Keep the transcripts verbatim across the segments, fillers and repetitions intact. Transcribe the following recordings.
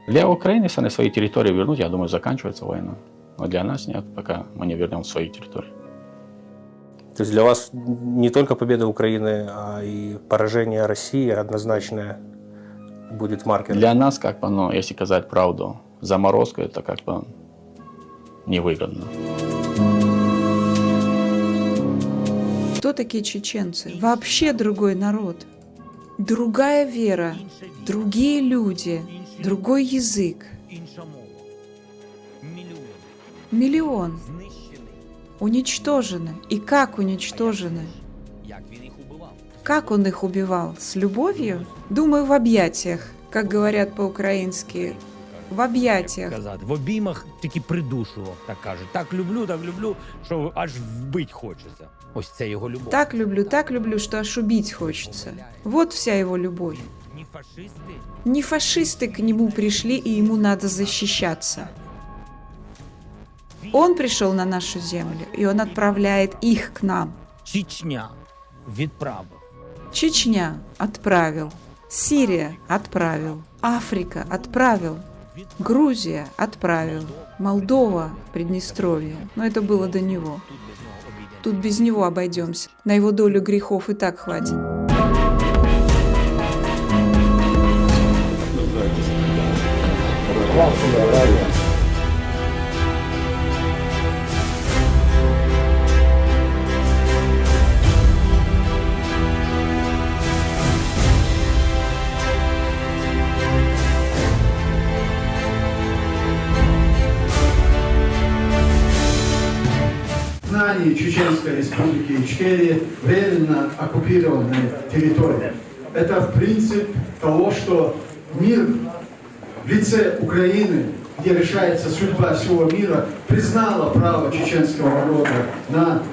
Для Украины, если они свои территории вернут, я думаю, заканчивается война. Но для нас нет, пока мы не вернем свои территории. То есть для вас не только победа Украины, а и поражение России однозначное будет маркером? Для нас, как бы, ну, если сказать правду, заморозка — это как бы невыгодно. Кто такие чеченцы? Вообще другой народ. Другая вера, другие люди, другой язык. Миллион. Уничтожены. И как уничтожены? Как он их убивал? С любовью? Думаю, в объятиях, как говорят по-украински. В объятиях. Казати. В обіймах тільки придушував, так кажуть. Так люблю, так люблю, що аж вбить хочеться. Ось це його любов. Так люблю, так люблю, что аж убить хочется. Вот вся его любовь. Не фашисты. Не фашисты к нему пришли, и ему надо защищаться. Он пришел на нашу землю, и он отправляет их к нам. Чечня відправив. Чечня отправил. Сирия отправил. Африка отправил. Грузия отправил. Молдова, Приднестровье. Но это было до него. Тут без него обойдемся. На его долю грехов и так хватит. Признание Чеченской Республики Ичкерия временно оккупированной территории. Это принцип того, что мир в лице Украины, где решается судьба всего мира, признала право чеченского народа на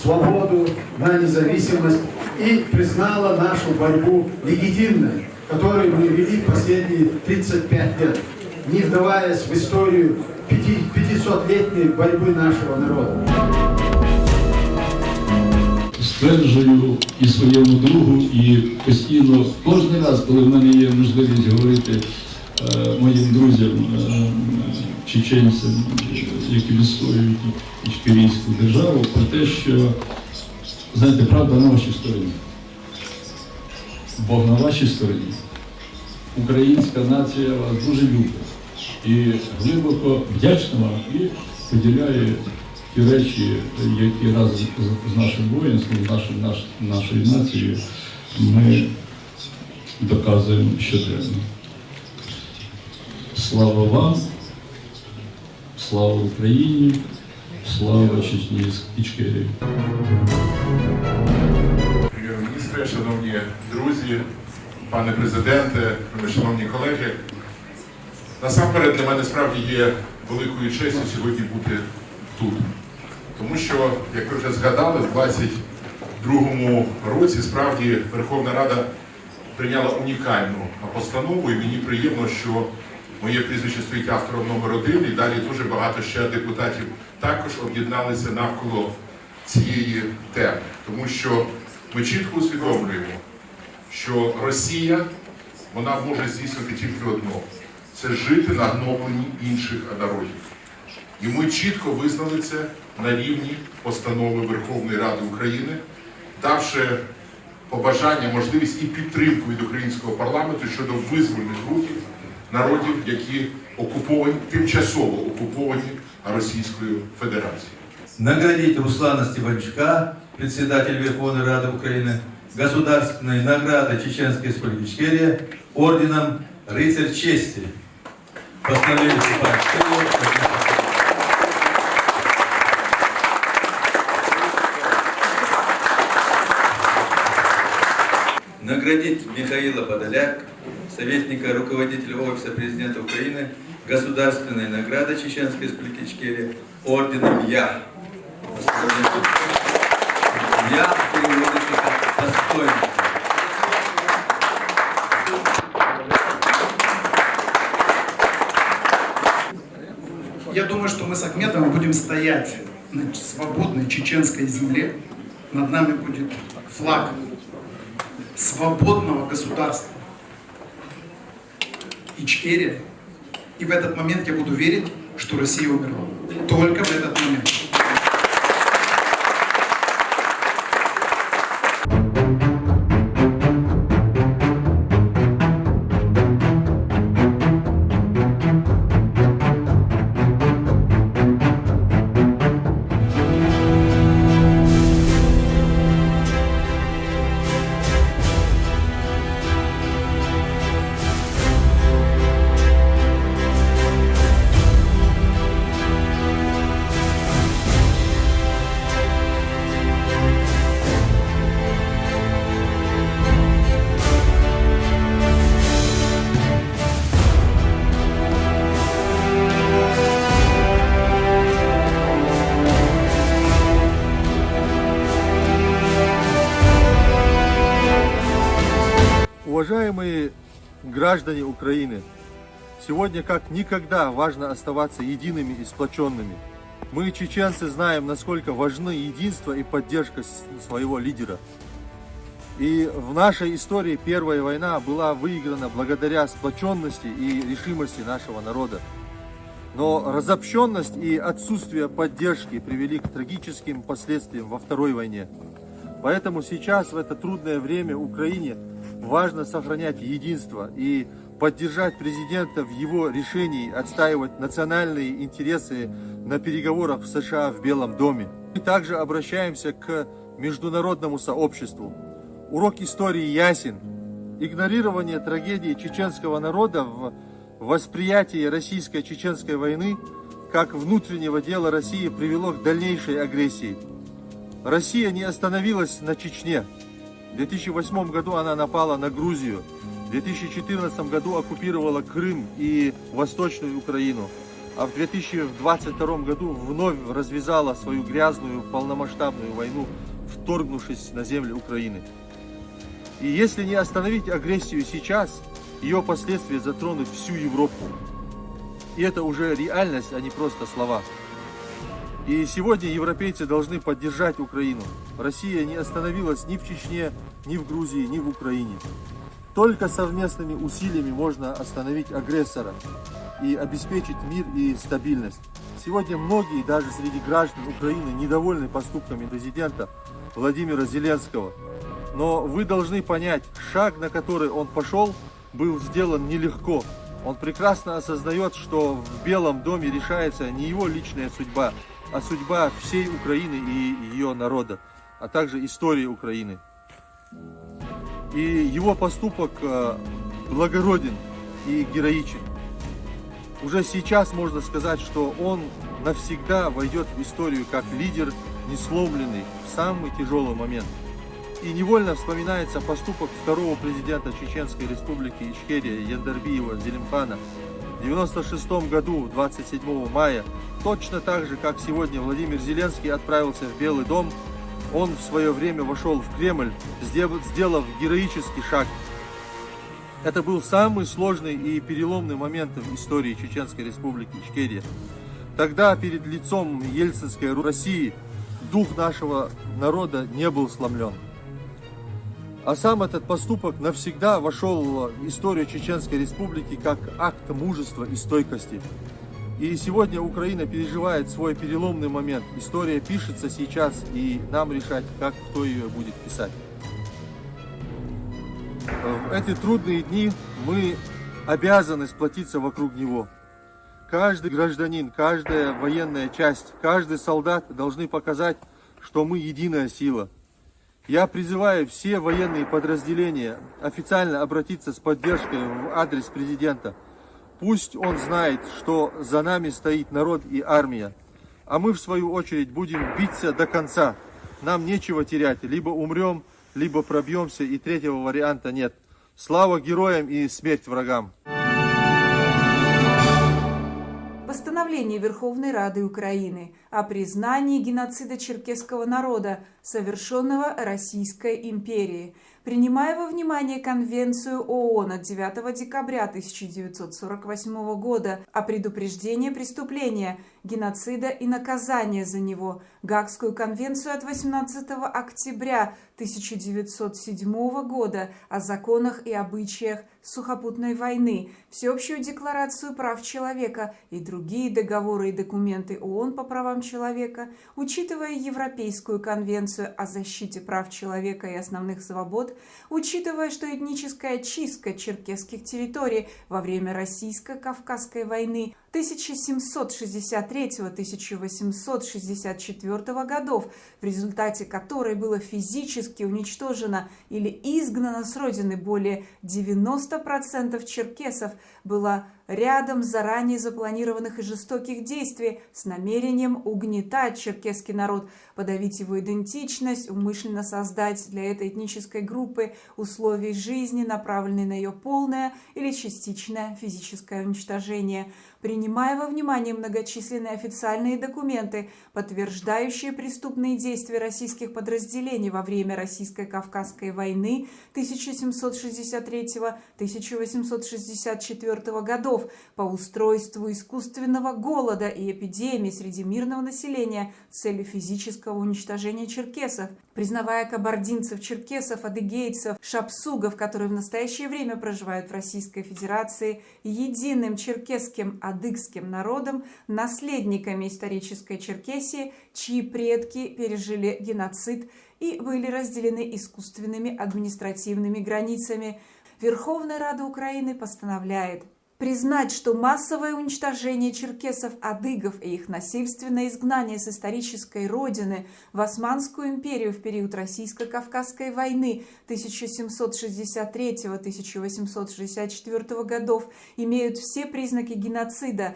свободу, на независимость и признала нашу борьбу легитимной, которую мы вели последние тридцать пять лет, не вдаваясь в историю пятисотлетней борьбы нашего народа. Стверджую і своєму другу, і постійно кожен раз, коли в мене є можливість говорити е, моїм друзям, е, чеченцям, які відстоюють ічкерійську державу, про те, що, знаєте, правда на вашій стороні. Бог на вашій стороні. Українська нація вас дуже любить і глибоко вдячна вам і поділяє ті речі, які разом з, з нашим воїнством, з нашим, наш, нашою нацією ми доказуємо щоденно. Слава вам, слава Україні, слава Чечні Ічкерії. Прем'єр-міністре, шановні друзі, пане президенте, шановні колеги, насамперед для мене справді є великою честю сьогодні бути тут. Тому що, як ви вже згадали, в двадцять другому році справді Верховна Рада прийняла унікальну постанову, і мені приємно, що моє прізвище стоїть автором номер один, і далі дуже багато ще депутатів також об'єдналися навколо цієї теми. Тому що ми чітко усвідомлюємо, що Росія, вона може здійснити тільки одно — це жити на гнобленні інших народів. І ми чітко визнали це на рівні постанови Верховної Ради України, давши побажання, можливість і підтримку від українського парламенту щодо визвольних рухів народів, які окуповані, тимчасово окуповані Російською Федерацією. Наградить Руслана Стефанчука, председателя Верховной Рады Украины, государственной наградой Чеченской Республики Ичкерия орденом «Рыцарь чести». Постановление Степана Чкалова. Наградить Михаила Подоляк, советника руководителя Офиса президента Украины, государственной наградой Чеченской Республики Ичкерия орденом «Я». Я переводится как «достойный». Я думаю, что мы с Ахмедовым будем стоять на свободной чеченской земле. Над нами будет флаг свободного государства Ичкерия. В этот момент я буду верить, что Россия умерла. Только в этот момент. Уважаемые граждане Украины, сегодня как никогда важно оставаться едиными и сплоченными. Мы, чеченцы, знаем, насколько важны единство и поддержка с- своего лидера. И в нашей истории первая война была выиграна благодаря сплоченности и решимости нашего народа. Но разобщенность и отсутствие поддержки привели к трагическим последствиям во Второй войне. Поэтому сейчас, в это трудное время, Украине важно сохранять единство и поддержать президента в его решении отстаивать национальные интересы на переговорах в С Ш А в Белом доме. Мы также обращаемся к международному сообществу. Урок истории ясен. Игнорирование трагедии чеченского народа в восприятии российско-чеченской войны как внутреннего дела России привело к дальнейшей агрессии. Россия не остановилась на Чечне. В две тысячи восьмом году она напала на Грузию. В две тысячи четырнадцатом году оккупировала Крым и Восточную Украину. А в две тысячи двадцать втором году вновь развязала свою грязную полномасштабную войну, вторгнувшись на землю Украины. И если не остановить агрессию сейчас, ее последствия затронут всю Европу. И это уже реальность, а не просто слова. И сегодня европейцы должны поддержать Украину. Россия не остановилась ни в Чечне, ни в Грузии, ни в Украине. Только совместными усилиями можно остановить агрессора и обеспечить мир и стабильность. Сегодня многие, даже среди граждан Украины, недовольны поступками президента Владимира Зеленского. Но вы должны понять, шаг, на который он пошел, был сделан нелегко. Он прекрасно осознает, что в Белом доме решается не его личная судьба, а судьба всей Украины и ее народа, а также истории Украины. И его поступок э, благороден и героичен. Уже сейчас можно сказать, что он навсегда войдет в историю как лидер, не сломленный в самый тяжелый момент. И невольно вспоминается поступок второго президента Чеченской Республики Ичкерия Яндарбиева Зелимхана в девяносто шестом году, двадцать седьмого мая, точно так же, как сегодня Владимир Зеленский отправился в Белый дом, он в свое время вошел в Кремль, сделав героический шаг. Это был самый сложный и переломный момент в истории Чеченской Республики Ичкерия. Тогда перед лицом Ельцинской России дух нашего народа не был сломлен. А сам этот поступок навсегда вошел в историю Чеченской Республики как акт мужества и стойкости. И сегодня Украина переживает свой переломный момент. История пишется сейчас, и нам решать, как кто ее будет писать. В эти трудные дни мы обязаны сплотиться вокруг него. Каждый гражданин, каждая военная часть, каждый солдат должны показать, что мы единая сила. Я призываю все военные подразделения официально обратиться с поддержкой в адрес президента. Пусть он знает, что за нами стоит народ и армия. А мы, в свою очередь, будем биться до конца. Нам нечего терять, либо умрем, либо пробьемся, и третьего варианта нет. Слава героям и смерть врагам! Постановление Верховной Рады Украины о признании геноцида черкесского народа, совершённого Российской империей, принимая во внимание Конвенцию ООН от девятого декабря тысяча девятьсот сорок восьмого года о предупреждении преступления, геноцида и наказания за него, Гаагскую конвенцию от восемнадцатого октября тысяча девятьсот седьмого года о законах и обычаях сухопутной войны, Всеобщую декларацию прав человека и другие договоры и документы ООН по правам человека, учитывая Европейскую конвенцию о защите прав человека и основных свобод, учитывая, что этническая чистка черкесских территорий во время Российско-Кавказской войны тысяча семьсот шестьдесят третьего — тысяча восемьсот шестьдесят четвёртого годов, в результате которой было физически уничтожено или изгнано с родины более девяносто процентов черкесов, была рядом заранее запланированных и жестоких действий с намерением угнетать черкесский народ, подавить его идентичность, умышленно создать для этой этнической группы условия жизни, направленные на её полное или частичное физическое уничтожение, принимая во внимание многочисленные официальные документы, подтверждающие преступные действия российских подразделений во время Российско-Кавказской войны тысяча семьсот шестьдесят третьего — тысяча восемьсот шестьдесят четвёртого годов по устройству искусственного голода и эпидемии среди мирного населения с целью физического уничтожения черкесов, признавая кабардинцев, черкесов, адыгейцев, шапсугов, которые в настоящее время проживают в Российской Федерации, единым черкесским адыгским народом, наследниками исторической Черкесии, чьи предки пережили геноцид и были разделены искусственными административными границами. Верховная Рада Украины постановляет признать, что массовое уничтожение черкесов, адыгов и их насильственное изгнание с исторической родины в Османскую империю в период Российско-Кавказской войны тысяча семьсот шестьдесят третьего — тысяча восемьсот шестьдесят четвёртого годов имеют все признаки геноцида.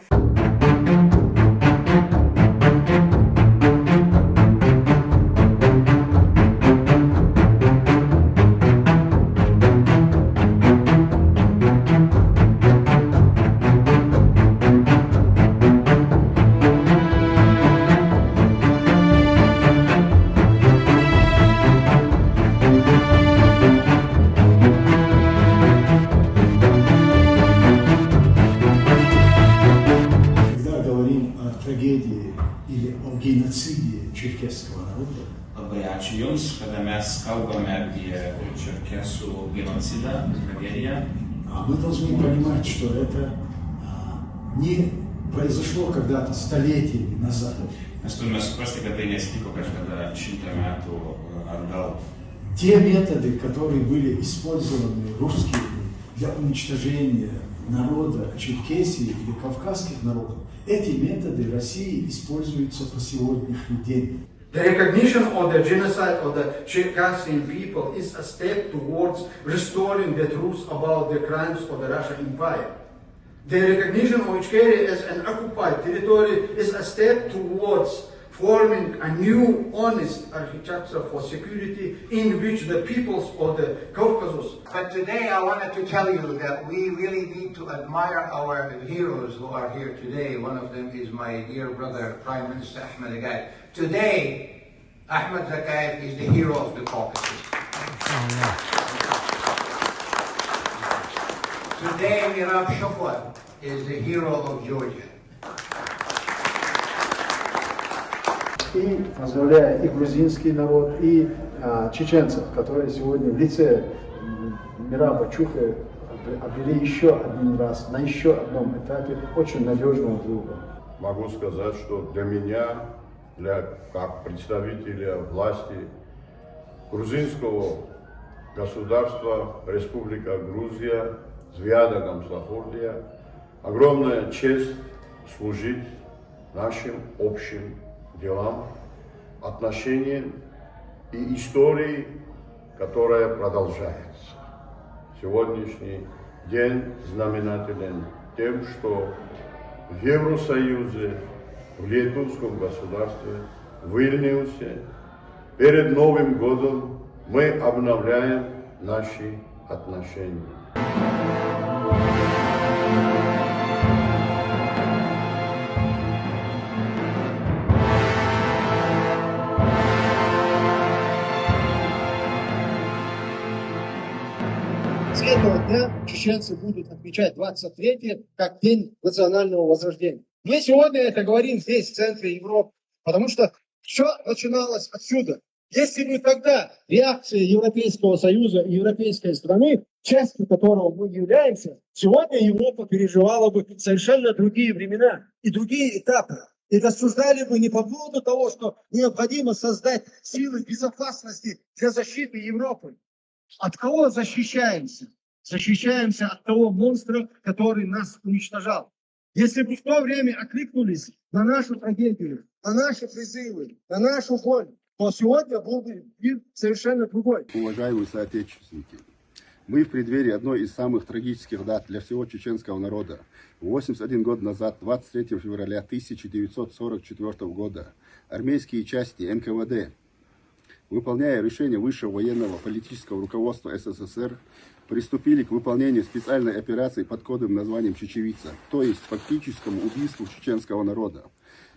Когда говорим о трагедии или о геноциде черкесского народа, Labai ačiū Jums, kada mes kalbame apie čerkesų genocidą, tragediją. А мы должны понимать, что это а, не произошло когда-то столетиями назад. Mes turime suprasti, kad tai neatsitiko kažkada šimtą metų, e, atgal. Те методы, которые были использованы русскими для уничтожения народа Черкесии или кавказских народов, эти методы России используются по сегодняшний день. The recognition of the genocide of the Circassian people is a step towards restoring the truth about the crimes of the Russian Empire. The recognition of Ichkeria as an occupied territory is a step towards forming a new, honest architecture for security in which the peoples of the Caucasus. But today I wanted to tell you that we really need to admire our heroes who are here today. One of them is my dear brother, Prime Minister Ahmed Zakayev. Today, Ahmed Zakayev is the hero of the Caucasus. Today, Merab Shukla is the hero of Georgia. И поздравляя и грузинский народ, и а, чеченцев, которые сегодня в лице м, Мераба Чухы обре- обрели еще один раз на еще одном этапе очень надежного друга. Могу сказать, что для меня, для, как представителя власти грузинского государства Республика Грузия, Звиада Гамсахурдия, огромная честь служить нашим общим делам, отношениям и истории, которая продолжается. Сегодняшний день знаменателен тем, что в Евросоюзе, в Литовском государстве, в Вильнюсе перед Новым годом мы обновляем наши отношения. С этого дня чеченцы будут отмечать двадцать третье как День национального возрождения. Мы сегодня это говорим здесь, в центре Европы, потому что все начиналось отсюда. Если бы тогда реакция Европейского Союза и европейской страны, частью которого мы являемся, сегодня Европа переживала бы совершенно другие времена и другие этапы. И рассуждали бы не по поводу того, что необходимо создать силы безопасности для защиты Европы. От кого защищаемся? Защищаемся от того монстра, который нас уничтожал. Если бы в то время откликнулись на нашу трагедию, на наши призывы, на нашу боль, то сегодня был бы мир совершенно другой. Уважаемые соотечественники, мы в преддверии одной из самых трагических дат для всего чеченского народа. Восемьдесят один год назад, двадцать третьего февраля тысяча девятьсот сорок четвёртого года, армейские части Н К В Д, выполняя решение высшего военного политического руководства С С С Р, приступили к выполнению специальной операции под кодовым названием «Чечевица», то есть фактическому убийству чеченского народа.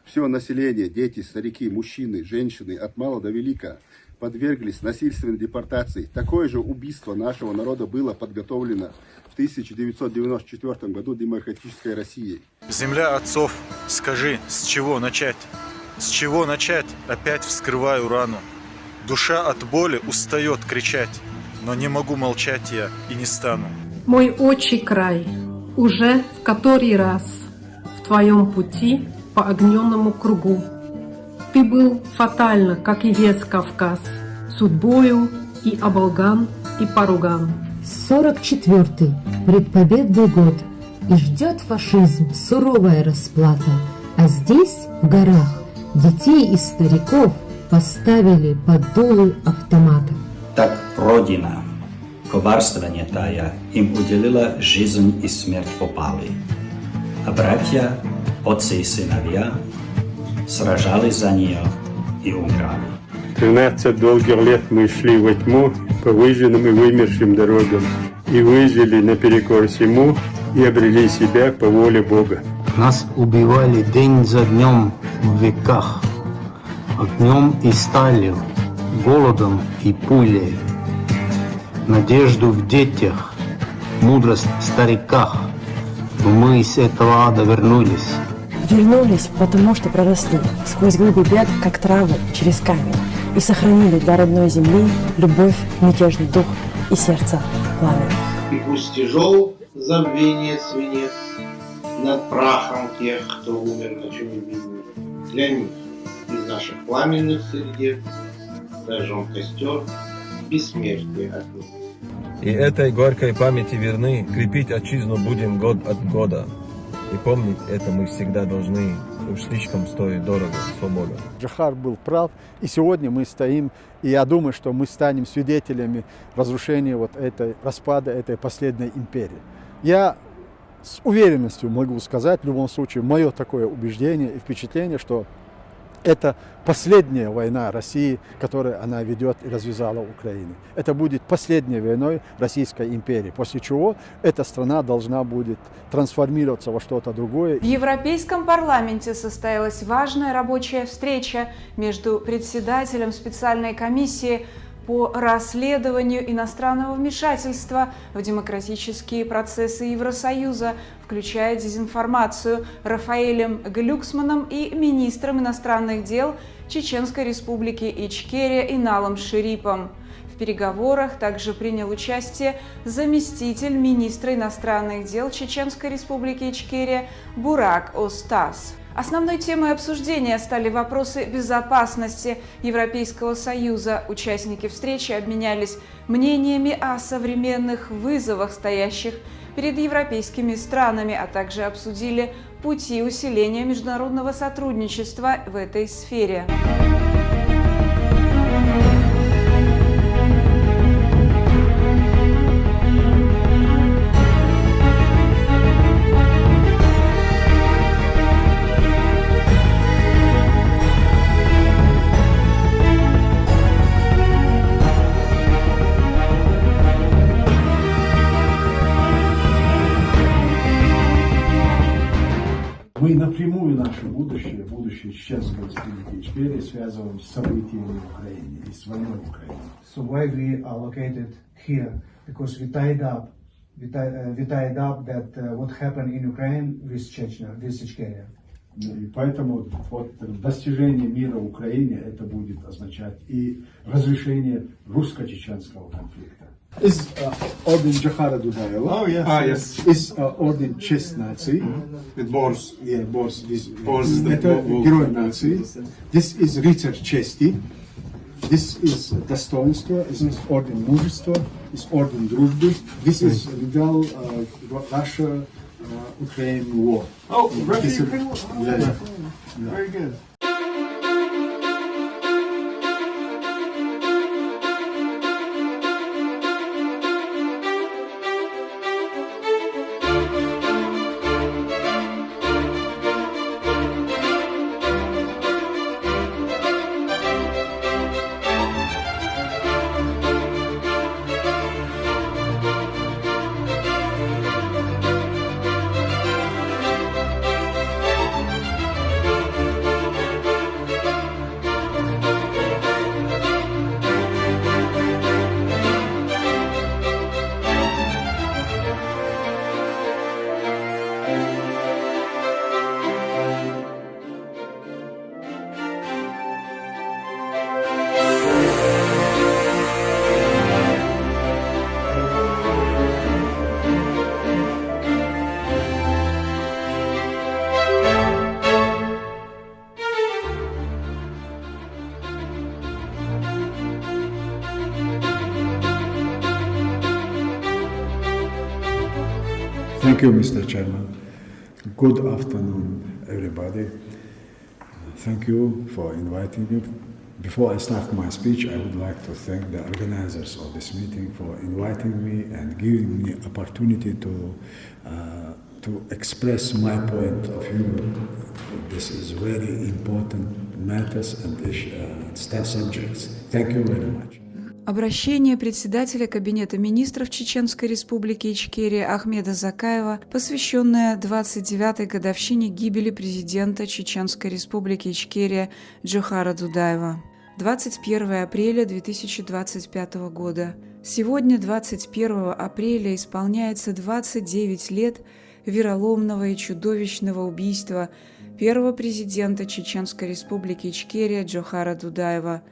Все население, дети, старики, мужчины, женщины, от мала до велика, подверглись насильственной депортации. Такое же убийство нашего народа было подготовлено в тысяча девятьсот девяносто четвёртом году демократической Россией. Земля отцов, скажи, с чего начать? С чего начать? Опять вскрываю рану. Душа от боли устает кричать, но не могу молчать я и не стану. Мой отчий край, уже в который раз в твоем пути по огненному кругу. Ты был фатально, как и весь Кавказ, судьбою и Абалган, и Паруган. Сорок четвёртый, предпобедный год, и ждет фашизм суровая расплата. А здесь, в горах, детей и стариков поставили под дулы автоматов. Так Родина, коварства не тая, им уделила жизнь и смерть в опале. А братья, отцы и сыновья, сражались за нее и умирали. Тринадцать долгих лет мы шли во тьму по выжженным и вымершим дорогам, и выжили наперекор всему, и обрели себя по воле Бога. Нас убивали день за днем в веках, огнем и сталью, голодом и пулей. Надежду в детях, мудрость в стариках, но мы из этого ада вернулись. Вернулись, потому что проросли сквозь глыбы бед, как травы, через камень, и сохранили для родной земли любовь, мятежный дух и сердце пламя. И пусть тяжел забвение свинец над прахом тех, кто умер на чужбине. Для них из наших пламенных сердец зажжем костер бессмертия отныне. И этой горькой памяти верны, крепить отчизну будем год от года. И помнить это мы всегда должны, уж слишком стоит дорого свобода. Джохар был прав, и сегодня мы стоим, и я думаю, что мы станем свидетелями разрушения вот этой, распада этой последней империи. Я с уверенностью могу сказать, в любом случае, мое такое убеждение и впечатление, что это последняя война России, которую она ведет и развязала Украину. Это будет последней войной Российской империи, после чего эта страна должна будет трансформироваться во что-то другое. В Европейском парламенте состоялась важная рабочая встреча между председателем специальной комиссии по расследованию иностранного вмешательства в демократические процессы Евросоюза, включая дезинформацию, Рафаэлем Глюксманом и министром иностранных дел Чеченской Республики Ичкерия Иналом Шерипом. В переговорах также принял участие заместитель министра иностранных дел Чеченской Республики Ичкерия Бурак Остас. Основной темой обсуждения стали вопросы безопасности Европейского Союза. Участники встречи обменялись мнениями о современных вызовах, стоящих перед европейскими странами, а также обсудили пути усиления международного сотрудничества в этой сфере. Мы напрямую наше будущее, будущее Чеченской Республики Ичкерия связываем с событиями в Украине и с войной в Украине. So why we are located here? Because we tied up, we, tie, uh, we tied up that uh, what happened in Ukraine with Chechnya, with Ichkeria. И поэтому вот достижение мира в Украине, это будет означать и разрешение русско-чеченского конфликта. Is uh, Орден Джохара Дудаева. Oh, yes. Ah, yes. Is uh, Орден Честь Нации. It bores. Yeah, bores. This, bores is the это Герой нации. This is Рыцарь Чести. This is Достоинство. This is Орден Мужества. Is Орден Дружбы. This is Medal uh, Russia uh, Ukraine War. Oh, Russia Ukraine War. Yeah, yeah. Very good. Thank you, Mister Chairman. Good afternoon, everybody. Thank you for inviting me. Before I start my speech, I would like to thank the organizers of this meeting for inviting me and giving me opportunity to uh, to express my point of view. This is very important matters and uh, subjects. Thank you very much. Обращение председателя Кабинета министров Чеченской Республики Ичкерия Ахмеда Закаева, посвященное двадцать девятой годовщине гибели президента Чеченской Республики Ичкерия Джохара Дудаева. Двадцать первое апреля две тысячи двадцать пятого года. Сегодня, двадцать первого апреля, исполняется двадцать девять лет вероломного и чудовищного убийства первого президента Чеченской Республики Ичкерия Джохара Дудаева.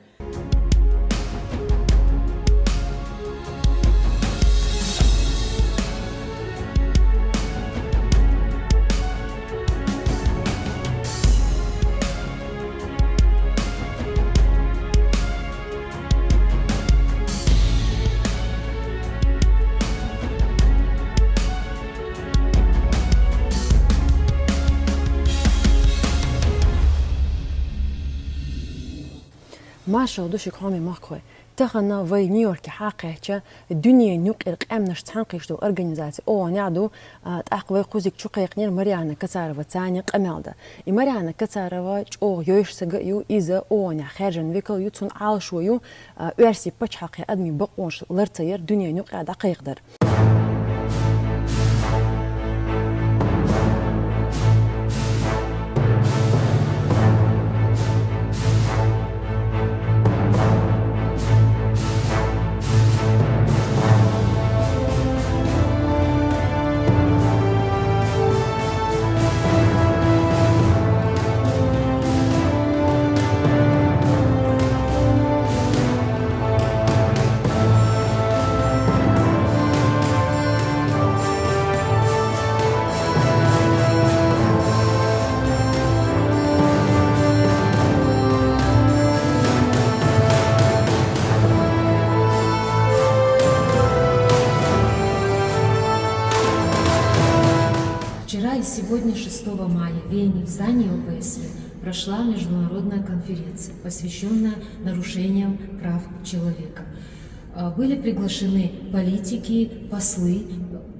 Маршал ду шуга, хьоме махкахой. Тахан вай Нью-Йорке хьакхаьчча, дуьненаюкъера къаьмнашца цхьаьнакхеташ дола организаци ООН яхь ду, а, тӀаккха вай кхузиг чукхайкхинера Марианна Кацароваца цхьана къамаьл дан. И Марианна Кацарова чӀоагӀа йовзаш саг а ю, иза ООН яхь хаьржина векал ю, цун Ӏалашо ю, а, оьрсийн пачхьалкхе адамий бакъонаш лар ца яр дуьненаюкъера дӀакхайкхадар. Вчера и сегодня, шестого мая, в Вене, в здании ОБСЕ, прошла международная конференция, посвященная нарушениям прав человека. Э, были приглашены политики, послы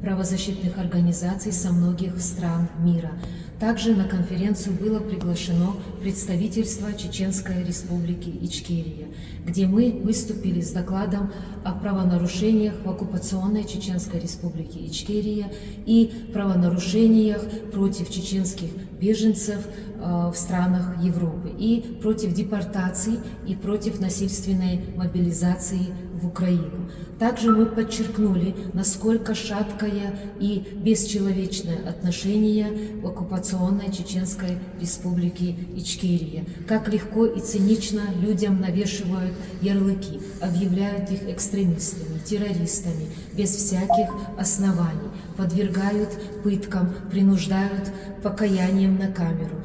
правозащитных организаций со многих стран мира. Также на конференцию было приглашено представительство Чеченской Республики Ичкерия, где мы выступили с докладом о правонарушениях в оккупационной Чеченской Республике Ичкерия и правонарушениях против чеченских беженцев, э, в странах Европы и против депортаций и против насильственной мобилизации в Украину. Также мы подчеркнули, насколько шаткое и бесчеловечное отношение в оккупационной Чеченской Республике Ичкерия, как легко и цинично людям навешивают ярлыки, объявляют их экстремистами, террористами, без всяких оснований, подвергают пыткам, принуждают покаянием на камеру.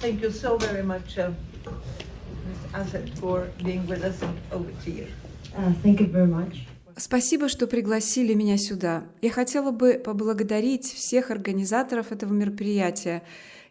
Thank you so very much, uh, Miss Asset, for being with us over here. Uh, thank you very much. Спасибо, что пригласили меня сюда. Я хотела бы поблагодарить всех организаторов этого мероприятия.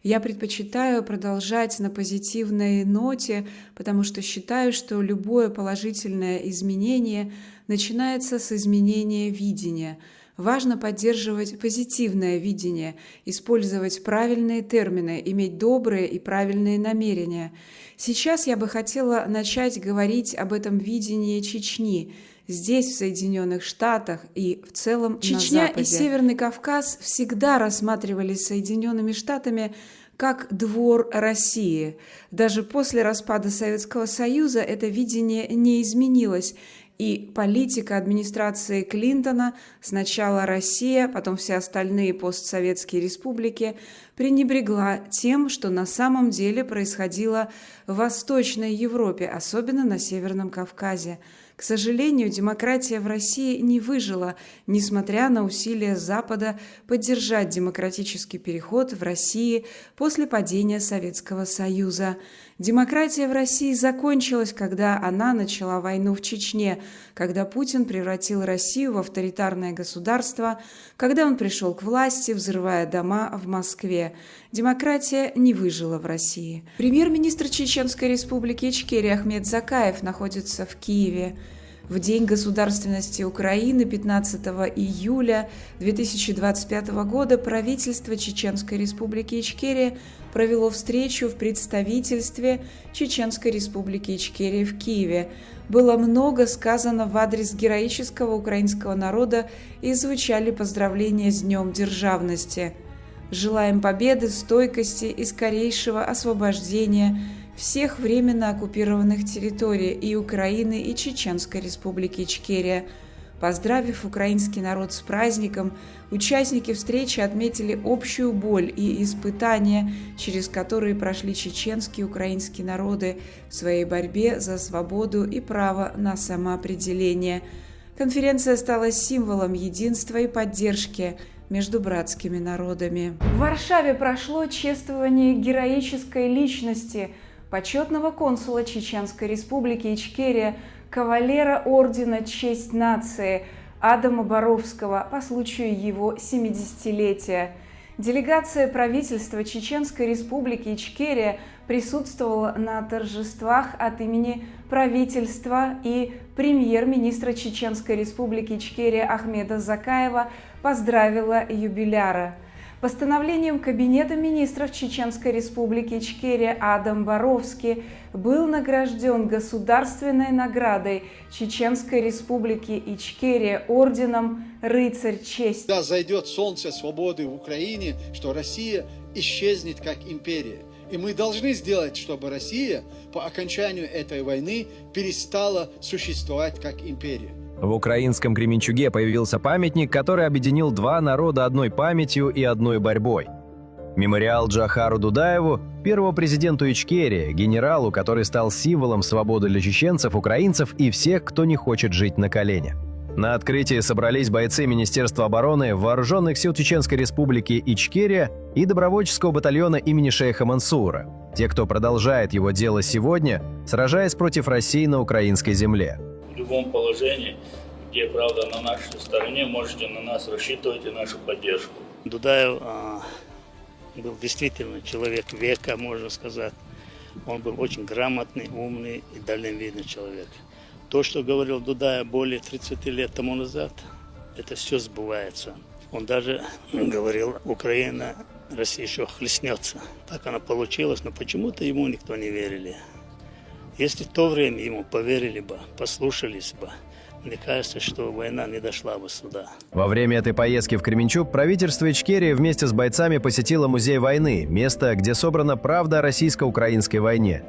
Я предпочитаю продолжать на позитивной ноте, потому что считаю, что любое положительное изменение начинается с изменения видения. Важно поддерживать позитивное видение, использовать правильные термины, иметь добрые и правильные намерения. Сейчас я бы хотела начать говорить об этом видении Чечни здесь, в Соединенных Штатах и в целом Чечня и Северный Кавказ всегда рассматривались Соединенными Штатами как двор России. Даже после распада Советского Союза это видение не изменилось, и политика администрации Клинтона, сначала Россия, потом все остальные постсоветские республики, пренебрегла тем, что на самом деле происходило в Восточной Европе, особенно на Северном Кавказе. К сожалению, демократия в России не выжила, несмотря на усилия Запада поддержать демократический переход в России после падения Советского Союза. Демократия в России закончилась, когда она начала войну в Чечне, когда Путин превратил Россию в авторитарное государство, когда он пришел к власти, взрывая дома в Москве. Демократия не выжила в России. Премьер-министр Чеченской Республики Ичкерия Ахмед Закаев находится в Киеве. В День государственности Украины, пятнадцатого июля две тысячи двадцать пятого года, правительство Чеченской Республики Ичкерия провело встречу в представительстве Чеченской Республики Ичкерия в Киеве. Было много сказано в адрес героического украинского народа и звучали поздравления с Днем Державности. Желаем победы, стойкости и скорейшего освобождения всех временно оккупированных территорий и Украины, и Чеченской Республики Ичкерия. Поздравив украинский народ с праздником, участники встречи отметили общую боль и испытания, через которые прошли чеченские и украинские народы в своей борьбе за свободу и право на самоопределение. Конференция стала символом единства и поддержки. между братскими народами. В Варшаве прошло чествование героической личности, почетного консула Чеченской Республики Ичкерия, кавалера ордена «Честь нации» Адама Боровского по случаю его семидесятилетия. Делегация правительства Чеченской Республики Ичкерия присутствовала на торжествах от имени правительства и премьер-министра Чеченской Республики Ичкерия Ахмеда Закаева поздравила юбиляра. Постановлением Кабинета министров Чеченской Республики Ичкерия Адам Боровский был награжден государственной наградой Чеченской Республики Ичкерия орденом «Рыцарь чести». Когда зайдет солнце свободы в Украине, что Россия исчезнет как империя. И мы должны сделать, чтобы Россия по окончанию этой войны перестала существовать как империя. В украинском Кременчуге появился памятник, который объединил два народа одной памятью и одной борьбой. Мемориал Джохару Дудаеву, первому президенту Ичкерии, генералу, который стал символом свободы для чеченцев, украинцев и всех, кто не хочет жить на колене. На открытии собрались бойцы Министерства обороны, Вооруженных сил Чеченской Республики Ичкерия и добровольческого батальона имени шейха Мансура. Те, кто продолжает его дело сегодня, сражаясь против России на украинской земле. В любом положении, где правда на нашей стороне, можете на нас рассчитывать и нашу поддержку. Дудаев а, был действительно человек века, можно сказать. Он был очень грамотный, умный и дальновидный человек. То, что говорил Дудаев более тридцати лет тому назад, это все сбывается. Он даже говорил, Украина, Россия еще хлестнется. Так оно получилось, но почему-то ему никто не верили. Если в то время ему поверили бы, послушались бы, мне кажется, что война не дошла бы сюда. Во время этой поездки в Кременчуг правительство Ичкерии вместе с бойцами посетило музей войны, место, где собрана правда о российско-украинской войне.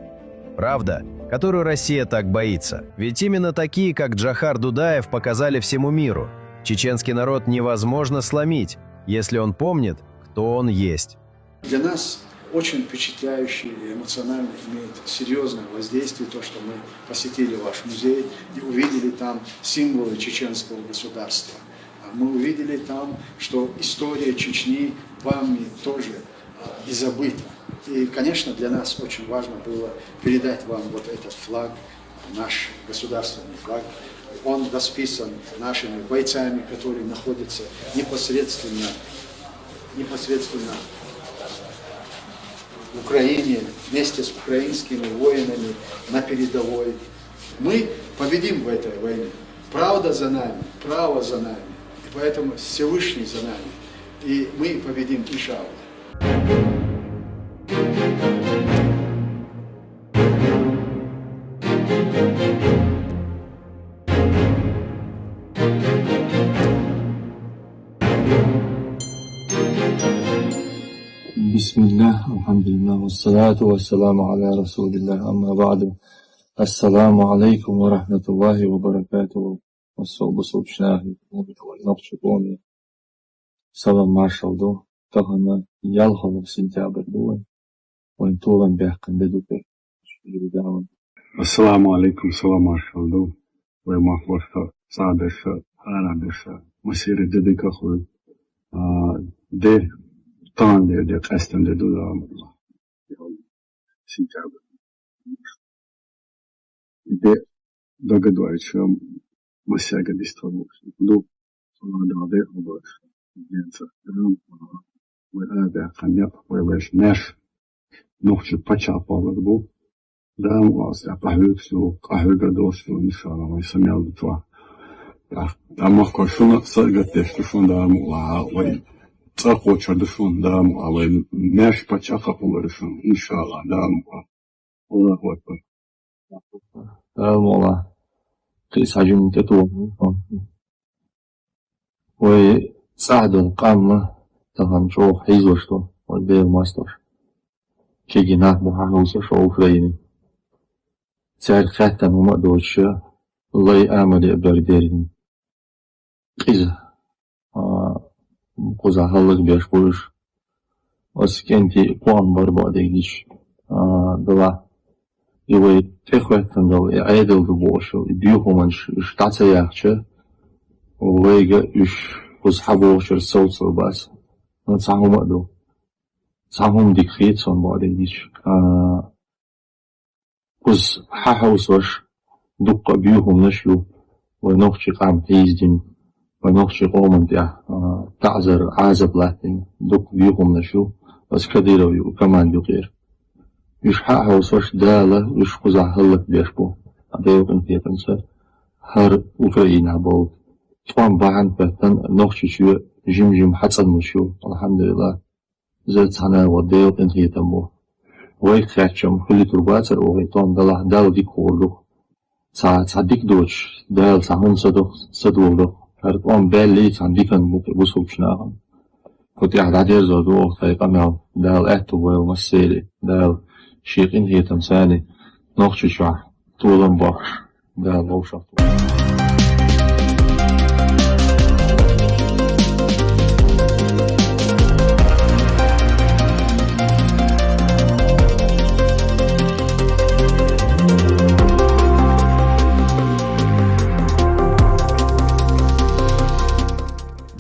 Правда, которую Россия так боится. Ведь именно такие, как Джохар Дудаев, показали всему миру: чеченский народ невозможно сломить, если он помнит, кто он есть. Для нас очень впечатляющее и эмоционально имеет серьезное воздействие то, что мы посетили ваш музей и увидели там символы чеченского государства. А мы увидели там, что история Чечни вами тоже а, не забыта. И, конечно, для нас очень важно было передать вам вот этот флаг, наш государственный флаг. Он расписан нашими бойцами, которые находятся непосредственно, непосредственно в Украине вместе с украинскими воинами на передовой. Мы победим в этой войне. Правда за нами, право за нами. И поэтому Всевышний за нами. И мы победим, иншаллах. بسم الله، الحمد لله، والصلاة والسلام على رسول الله، أما بعد. السلام عليكم ورحمة الله وبركاته. Особо субчнаги, нокчу коми. Салам маршал ду. Тахана ялхалу сентябрь ду. Вайн тулан бяхкан де ду пе. Ассаламу алейкум, салам маршал ду. Вай махварта, саберша, араберша. Масири де де кахуй. А, де тан де де кастан де ду да. Сентябрь. Де догадуючи масяга диствалу. Ду, сона да де обаш. Денца. Вай а да каня, вай вай неш. Нухчу пача палар бу. Дам вас, а пахюк су, пахюк да дос су, иншалла, вай самял тва. Дам вас кошуна, саргат деш кошун дам ва, вай. Цакочар душун дам ва, вай. Неш пача капулар шун, иншалла, дам ва. Аллаху акбар. Дам ва. Кис хажим тету. Вай цахдал къамма тахан чӀоагӀа хьийзош ду, вай бер масташ. Кегий нах бу хьахьовсаш Украине. Цаьрга хаьттан хӀума а доцуша, лай амале а бер деррина. Къиза, а, кхузахь хӀаллакбеш бу уьш. Оцу кӀентий кхоам бар бакъдерг гича, а, дала. И вай тӀехӀоьттина долу, и Ӏедал ду бохуш йолу, и дуьйхьуманаш уьш дӀа ца яхча, вайга уьш Кхуза хьабогӀучуьра совцалур бац. Ну, цхьа хӀума а ду. Цхьа хӀума дика хета суна бакъдерг дийцича. А, кхуза хьахьовсош дуккха а боьха хӀуманаш ю, вай нохчий къам хьийзадина, вай нохчий къомана тӀехь, а, таӀзар, Ӏазап латтийна, дуккха боьха хӀуманаш ю, оцу Кадыровн команда юкъера. Уьш хьахьовсош Дала уьш кхузахь хӀаллакбеш бу, Делан къинхетамца, хӀара Украинехь болу тӀом бахьана хӀоьттина Нохчийчоь жим-жима хьацӀанлуш ю, алхьамдулиллахӀ. Иза цхьана а Делан къинхетам бу. Вайх кхаьчча-м хуьлуьйтур бацара вай тӀом, делахь Далла дика хуур ду-кх. Цхьа, цхьа дика доцуш, Дала цхьа хӀума ца до-, ца доладо-кх. ХӀара тӀом баьллий цхьана диканна бу-кх бусулбачу нахана. Кху тӀехь дӀадерзор ду оха тхайн къамел, Дала аьтто бойла массеран а, Дала Шен къинхетамца нохчийчохь толам бохкуш, Дала вовшах.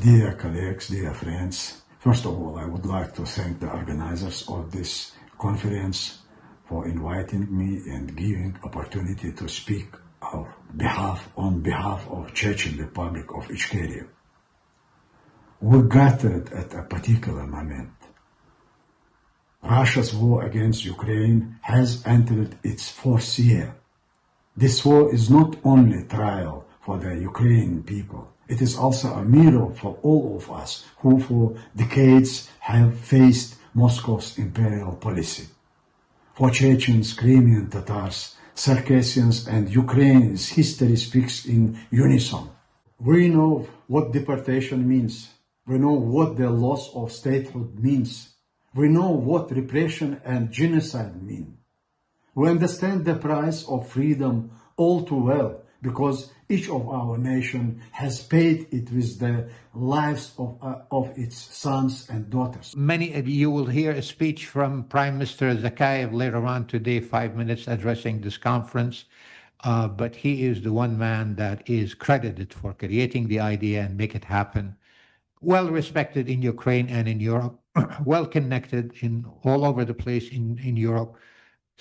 Dear colleagues, dear friends, first of all, I would like to thank the organizers of this conference for inviting me and giving opportunity to speak of behalf, on behalf of Chechen Republic of Ichkeria. We gathered at a particular moment. Russia's war against Ukraine has entered its fourth year. This war is not only a trial for the Ukrainian people, it is also a mirror for all of us who for decades have faced Moscow's imperial policy. For Chechens, Crimean Tatars, Circassians, and Ukrainians, history speaks in unison. We know what deportation means. We know what the loss of statehood means. We know what repression and genocide mean. We understand the price of freedom all too well because each of our nation has paid it with the lives of, uh, of its sons and daughters. Many of you will hear a speech from Prime Minister Zakayev later on today, five minutes addressing this conference. Uh, but he is the one man that is credited for creating the idea and make it happen. Well respected in Ukraine and in Europe, well connected in all over the place in, in Europe.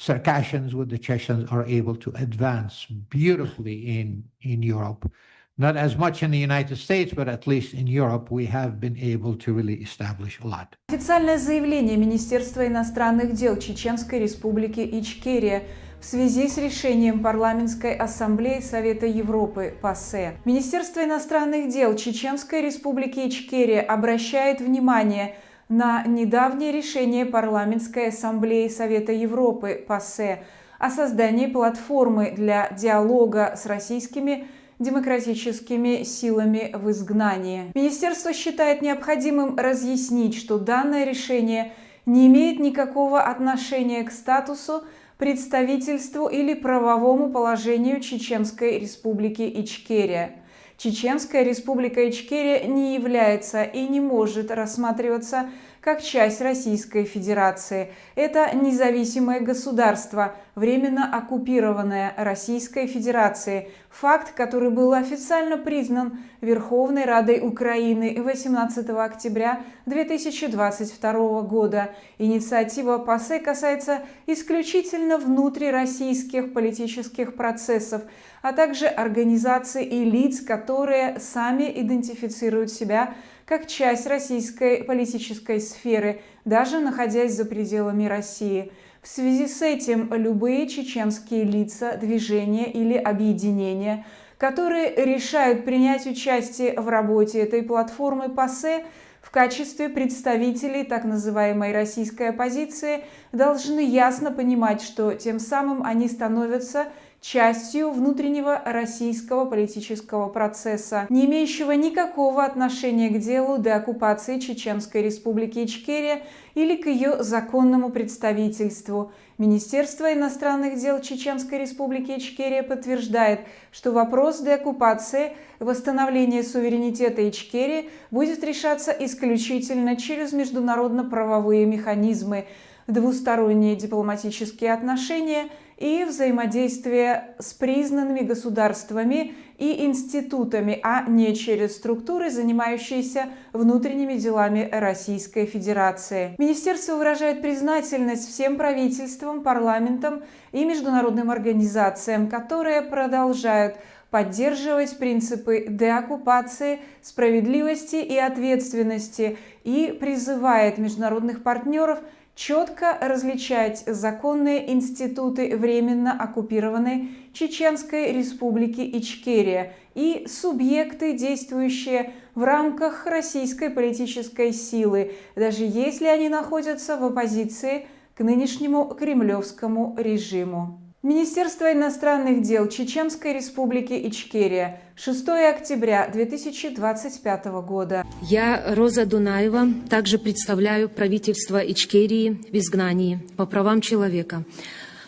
Circassians with the Chechens are able to advance beautifully in, in Europe. Not as much in the United States, but at least in Europe, we have been able to really establish a lot. Официальное заявление Министерства иностранных дел Чеченской Республики Ичкерия в связи с решением Парламентской Ассамблеи Совета Европы ПАСЕ. Министерство иностранных дел Чеченской Республики Ичкерия обращает внимание на недавнее решение Парламентской Ассамблеи Совета Европы ПАСЕ о создании платформы для диалога с российскими демократическими силами в изгнании. Министерство считает необходимым разъяснить, что данное решение не имеет никакого отношения к статусу, представительству или правовому положению Чеченской Республики Ичкерия. Чеченская Республика Ичкерия не является и не может рассматриваться как часть Российской Федерации. Это независимое государство, временно оккупированное Российской Федерацией, факт, который был официально признан Верховной Радой Украины восемнадцатого октября две тысячи двадцать второго года. Инициатива ПАСЕ касается исключительно внутрироссийских политических процессов, а также организаций и лиц, которые сами идентифицируют себя как часть российской политической сферы, даже находясь за пределами России. В связи с этим любые чеченские лица, движения или объединения, которые решают принять участие в работе этой платформы ПАСЕ в качестве представителей так называемой российской оппозиции, должны ясно понимать, что тем самым они становятся частью внутреннего российского политического процесса, не имеющего никакого отношения к делу деоккупации Чеченской Республики Ичкерия или к ее законному представительству. Министерство иностранных дел Чеченской Республики Ичкерия подтверждает, что вопрос деоккупации, восстановления суверенитета Ичкерии будет решаться исключительно через международно-правовые механизмы, двусторонние дипломатические отношения и взаимодействие с признанными государствами и институтами, а не через структуры, занимающиеся внутренними делами Российской Федерации. Министерство выражает признательность всем правительствам, парламентам и международным организациям, которые продолжают поддерживать принципы деоккупации, справедливости и ответственности и призывает международных партнеров четко различать законные институты временно оккупированной Чеченской Республики Ичкерия и субъекты, действующие в рамках российской политической силы, даже если они находятся в оппозиции к нынешнему кремлевскому режиму. Министерство иностранных дел Чеченской Республики Ичкерия, шестое октября две тысячи двадцать пятого года. Я, Роза Дунаева, также представляю правительство Ичкерии в изгнании по правам человека.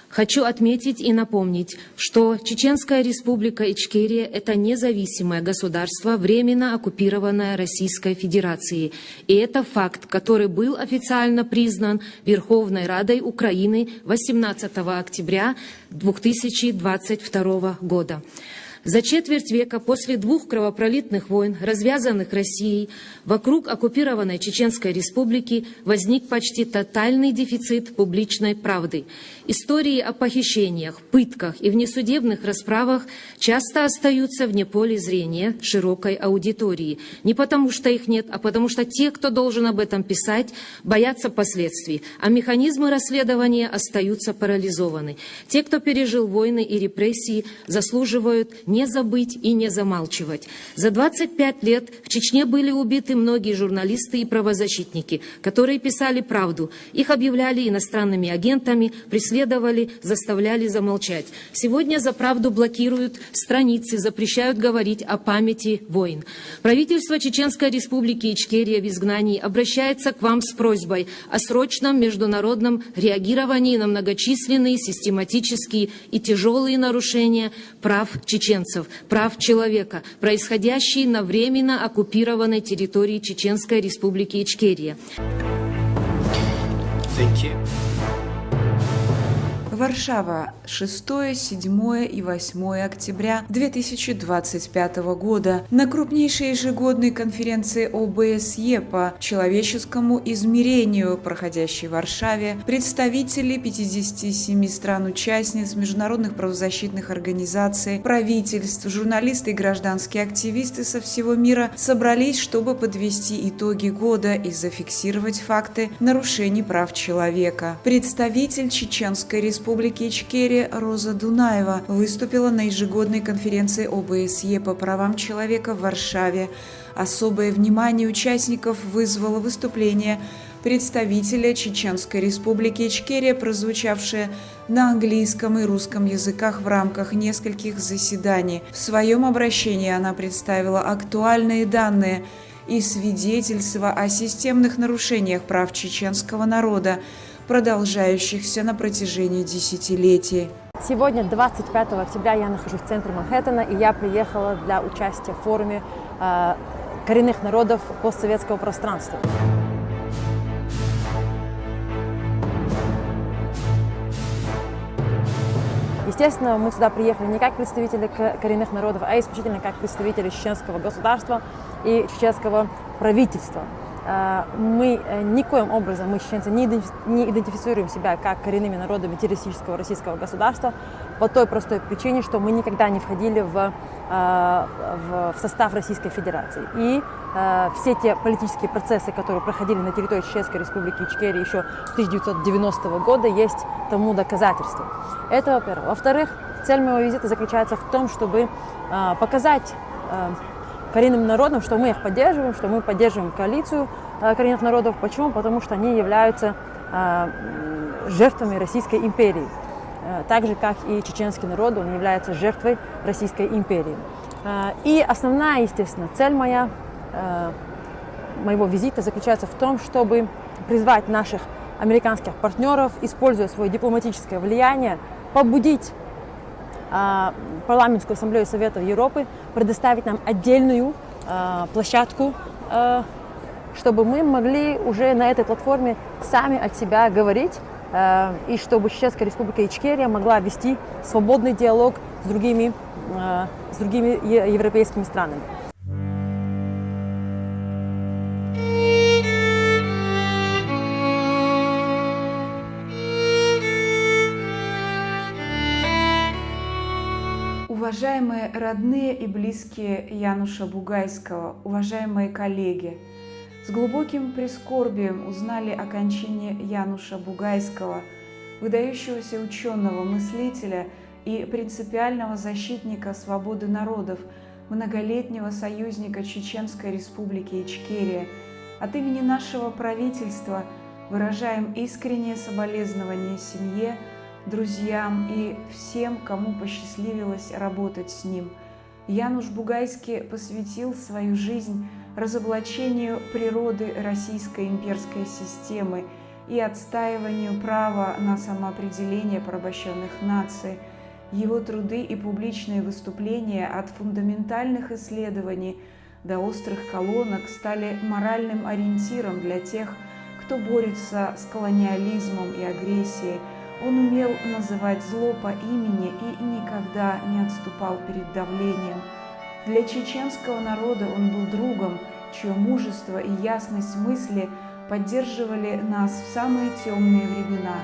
Хочу отметить и напомнить, что Чеченская Республика Ичкерия — это независимое государство, временно оккупированное Российской Федерацией. И это факт, который был официально признан Верховной Радой Украины восемнадцатого октября две тысячи двадцать второго года. За четверть века после двух кровопролитных войн, развязанных Россией, вокруг оккупированной Чеченской Республики возник почти тотальный дефицит публичной правды. Истории о похищениях, пытках и внесудебных расправах часто остаются вне поля зрения широкой аудитории. Не потому, что их нет, а потому, что те, кто должен об этом писать, боятся последствий, а механизмы расследования остаются парализованы. Те, кто пережил войны и репрессии, заслуживают не забыть и не замалчивать. За двадцать пять лет в Чечне были убиты многие журналисты и правозащитники, которые писали правду. Их объявляли иностранными агентами, преследовали, заставляли замолчать. Сегодня за правду блокируют страницы, запрещают говорить о памяти войн. Правительство Чеченской Республики Ичкерия в изгнании обращается к вам с просьбой о срочном международном реагировании на многочисленные систематические и тяжелые нарушения прав чеченцев, прав человека, происходящие на временно оккупированной территории Чеченской Республики Ичкерия. Варшава, шестое, седьмое и восьмое октября две тысячи двадцать пятого года. На крупнейшей ежегодной конференции ОБСЕ по человеческому измерению, проходящей в Варшаве, представители пятидесяти семи стран-участниц, международных правозащитных организаций, правительств, журналисты и гражданские активисты со всего мира собрались, чтобы подвести итоги года и зафиксировать факты нарушений прав человека. Представитель Чеченской Республики Ичкерия Роза Дунаева выступила на ежегодной конференции ОБСЕ по правам человека в Варшаве. Особое внимание участников вызвало выступление представителя Чеченской Республики Ичкерия, прозвучавшее на английском и русском языках в рамках нескольких заседаний. В своем обращении она представила актуальные данные и свидетельства о системных нарушениях прав чеченского народа, продолжающихся на протяжении десятилетий. Сегодня, двадцать пятого октября, я нахожусь в центре Манхэттена, и я приехала для участия в форуме э, коренных народов постсоветского пространства. Естественно, мы сюда приехали не как представители коренных народов, а исключительно как представители чеченского государства и чеченского правительства. Э, мы э, никоим образом, мы, чеченцы, не идентифицируем себя как коренными народами террористического российского государства по той простой причине, что мы никогда не входили в, э, в состав Российской Федерации. И э, все те политические процессы, которые проходили на территории Чеченской Республики Ичкерия еще с тысяча девятьсот девяностого года, есть тому доказательством. Это во-первых. Во-вторых, цель моего визита заключается в том, чтобы э, показать э, коренным народам, что мы их поддерживаем, что мы поддерживаем коалицию коренных народов. Почему? Потому что они являются жертвами Российской империи. Так же, как и чеченский народ, он является жертвой Российской империи. И основная, естественно, цель моя, моего визита заключается в том, чтобы призвать наших американских партнеров, используя свое дипломатическое влияние, побудить Парламентскую ассамблею Совета Европы предоставить нам отдельную площадку, чтобы мы могли уже на этой платформе сами от себя говорить э, и чтобы Чеченская Республика Ичкерия могла вести свободный диалог с другими, э, с другими е- европейскими странами. Уважаемые родные и близкие Януша Бугайского, уважаемые коллеги! С глубоким прискорбием узнали о кончине Януша Бугайского, выдающегося ученого, мыслителя и принципиального защитника свободы народов, многолетнего союзника Чеченской Республики Ичкерия. От имени нашего правительства выражаем искреннее соболезнование семье, друзьям и всем, кому посчастливилось работать с ним. Януш Бугайский посвятил свою жизнь разоблачению природы российской имперской системы и отстаиванию права на самоопределение порабощенных наций. Его труды и публичные выступления от фундаментальных исследований до острых колонок стали моральным ориентиром для тех, кто борется с колониализмом и агрессией. Он умел называть зло по имени и никогда не отступал перед давлением. Для чеченского народа он был другом, чье мужество и ясность мысли поддерживали нас в самые темные времена.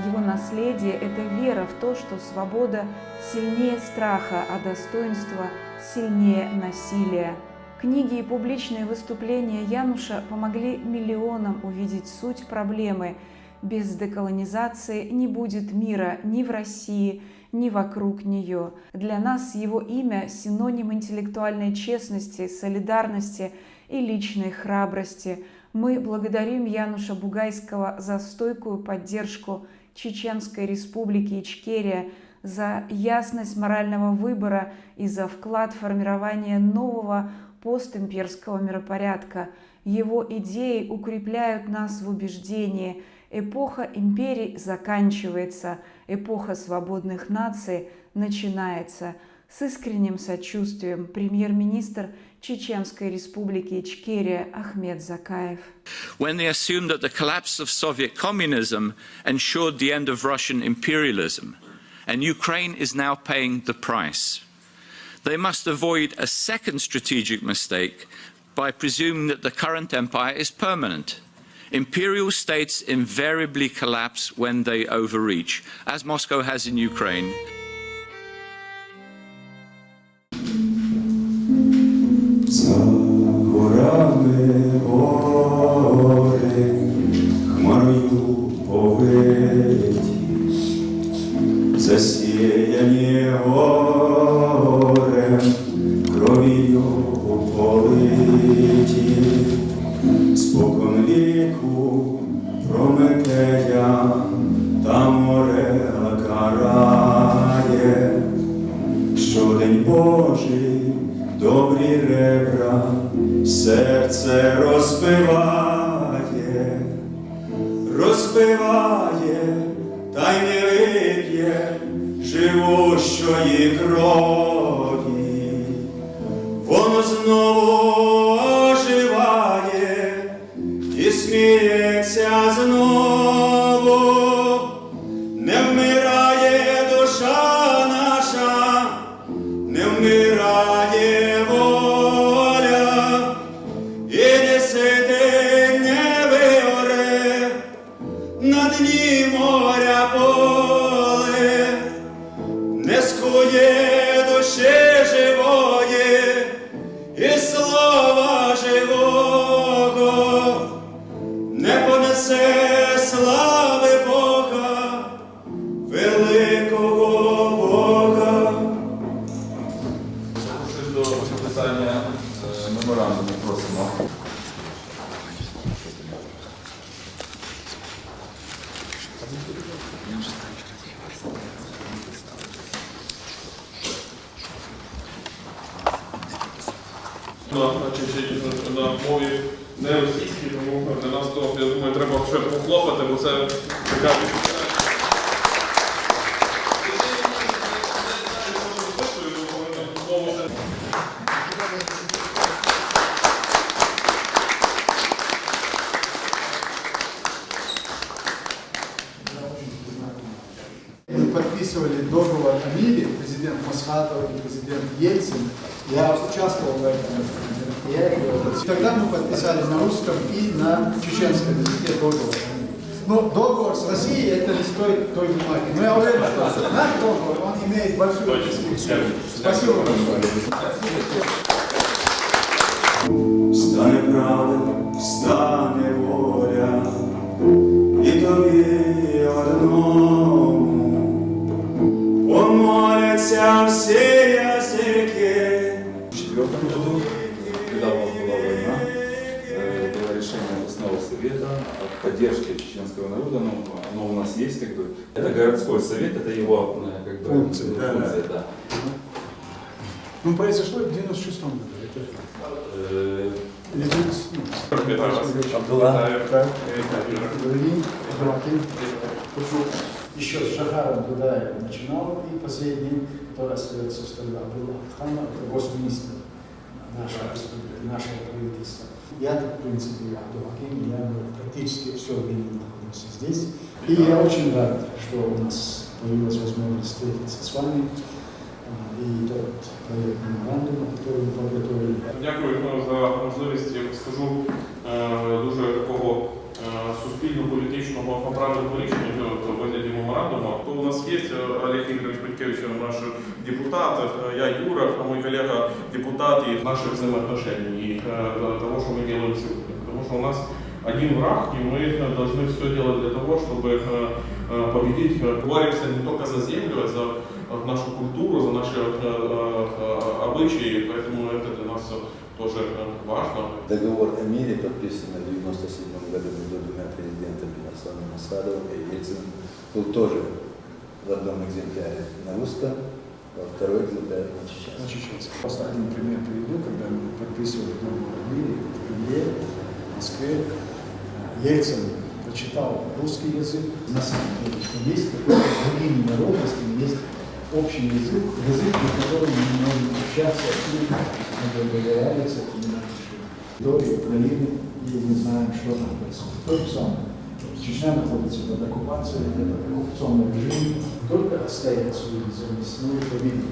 Его наследие — это вера в то, что свобода сильнее страха, а достоинство сильнее насилия. Книги и публичные выступления Януша помогли миллионам увидеть суть проблемы. Без деколонизации не будет мира ни в России, ни вокруг нее. Для нас его имя — синоним интеллектуальной честности, солидарности и личной храбрости. Мы благодарим Януша Бугайского за стойкую поддержку Чеченской Республики Ичкерия, за ясность морального выбора и за вклад в формирование нового постимперского миропорядка. Его идеи укрепляют нас в убеждении: эпоха империй заканчивается, эпоха свободных наций начинается. С искренним сочувствием, премьер-министр Чеченской Республики Ичкерия Ахмед Закаев. When they assume that the collapse of Soviet communism ensured the end of Russian imperialism, and Ukraine is now paying the price. They must avoid a second strategic mistake by presuming that the current empire is permanent. Imperial states invariably collapse when they overreach, as Moscow has in Ukraine. За горами гори хмарою повиті, засіяні горем, кров'ю политі, спокон віку Прометея та море карає, що день Божий добрі ребра серце розбиває, розбиває, та й не вип'є живущої крові. Воно знову оживає і сміється знову. Не вмирає душа наша, не вмирає воля, і не сидить, не виоре на дні моря поле, не скує душі живої і слова живого, не понесе слави Бога, великого Бога. Запрошую до підписання е, меморандуму, просимо. На, значить, на мові не російській, тому для нас то, я думаю, треба ще похлопати, бо це така. Подписывали договор о мире, президент Масхадов и президент Ельцин. Я участвовал в этом мероприятии. Тогда мы подписали на русском и на чеченском языке договор о мире. Но договор с Россией — это не стоит той бумаги. Но я уверен, что наш договор, он имеет большую перспективу. Спасибо большое. Стане правда, стане воля, і тобі одному. Помоляться всі язики. В четвёртом году, когда у нас была война, э, было решение областного совета о поддержке чеченского народа, но оно у нас есть, как бы. Это городской совет, это его, э, как бы, функция, да, функция, да. Ну, произошло это в девяносто шестом году. Это, э, или девяносто, ну, Абдулла. Так, э, Ибрагим, Ибрагим. Еще с Джохаром Дудаевым начинал, и последний, который остается в Стамбуле, Абдулла Абдулханов, это госминистр нашей республики, нашего правительства. Я, в принципе, Абдулхаким, я, мы практически все время находимся здесь. И я очень рад, что у нас появилась возможность встретиться с вами. А, и тот проект меморандума, который мы подготовили. Дякую, е, за можливість, я скажу, е, дуже такого, е, суспільно-політичного правильного рішення, е, в вигляді меморандуму. То у нас є, е, Олег Ігорович Петькевич, наш депутат, е, я, Юра, мій колега депутат, і наші взаємоотношення, і, е, того, що ми робимо сьогодні. Тому що у нас один враг, і ми должны все делать для того, щоб, е, е, победить. Е, боремся не только за землю, а за, е, нашу культуру, за наши, е, е, е, обычаи, поэтому это для нас тоже, е, важно. Договор о мире, подписанный в девяносто седьмом году между двумя президентами, Арсланом Асадовым и Ельциным, был тоже в одном экземпляре на русском, во второй экземпляр на чеченском. На чеченском. Просто один пример приведу, когда мы подписывали договор о мире в Кремле, в Москве. Ельцин прочитал русский язык. На самом деле, что есть какой-то единый народ, если есть общий язык, язык, на котором мы можем общаться и договариваться, принимать решения. Территории Украины, и мы знаем, что там происходит. То же самое. Чечня находится под оккупацией, этот оккупационный режим только отстоит свою независимость, мы победим.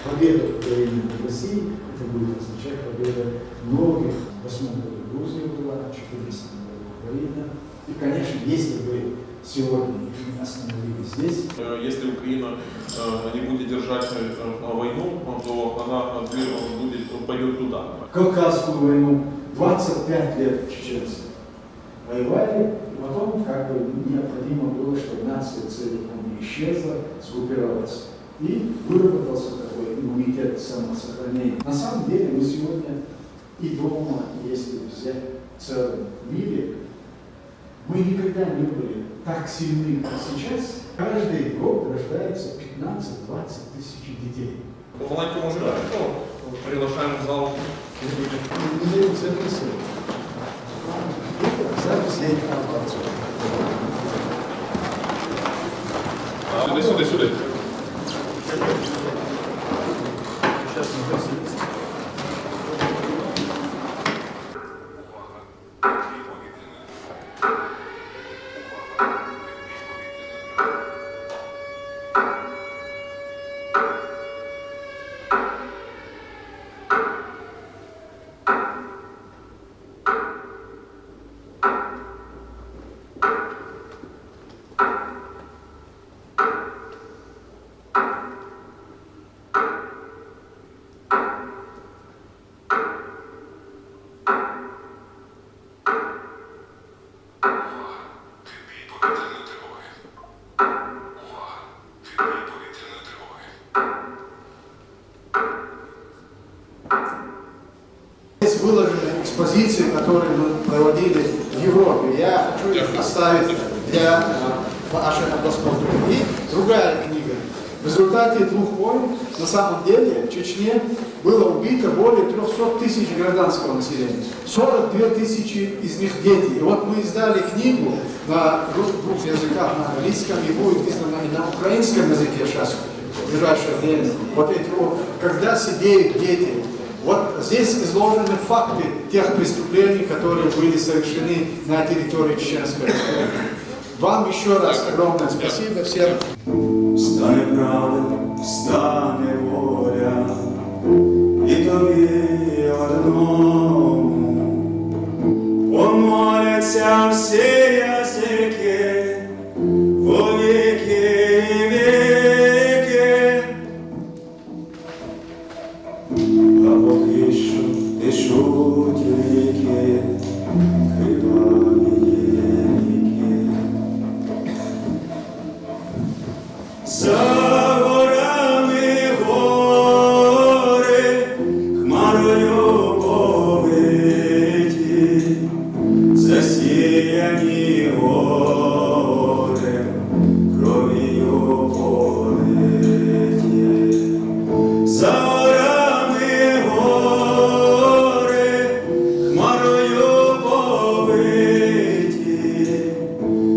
Победа Украины над Россией, это будет означать победа многих. В восьмом году Грузия была, в четырнадцатом году Украина. И, конечно, если бы сегодня их не остановили здесь. Э, если Украина, э, не будет держать, э, э, войну, то она, э, дви-, будет, пойдет туда. Кавказскую войну двадцать пять лет чеченцы воевали, и потом как бы необходимо было, чтобы нация целиком исчезла, сгруппировалась. И выработался такой иммунитет самосохранения. На самом деле мы сегодня и дома, и если взять в целом в мире, мы никогда не были так сильны, как сейчас. Каждый год рождается пятнадцать-двадцать тысяч детей. По маленькому журналу приглашаем в зал. Не дают записывать. Запись я не там танцую. Сюда, сюда, сюда. Сейчас мы Здесь выложены экспозиции, которые мы проводили в Европе. Я хочу их оставить для, э, вашей областной. И другая книга. В результате двух войн, на самом деле, в Чечне было убито более трёхсот тысяч гражданского населения. Сорок две тысячи из них дети. И вот мы издали книгу на двух, двух языках, на английском, и будет издана и на украинском языке сейчас, в ближайшее время. Вот эти вот, когда сидеют дети. Вот здесь изложены факты тех преступлений, которые были совершены на территории Чеченской Республики. Вам еще раз огромное спасибо всем. За горами горы хмарою повиті, засіяні горем, кров'ю политі. За горами горы хмарою повиті,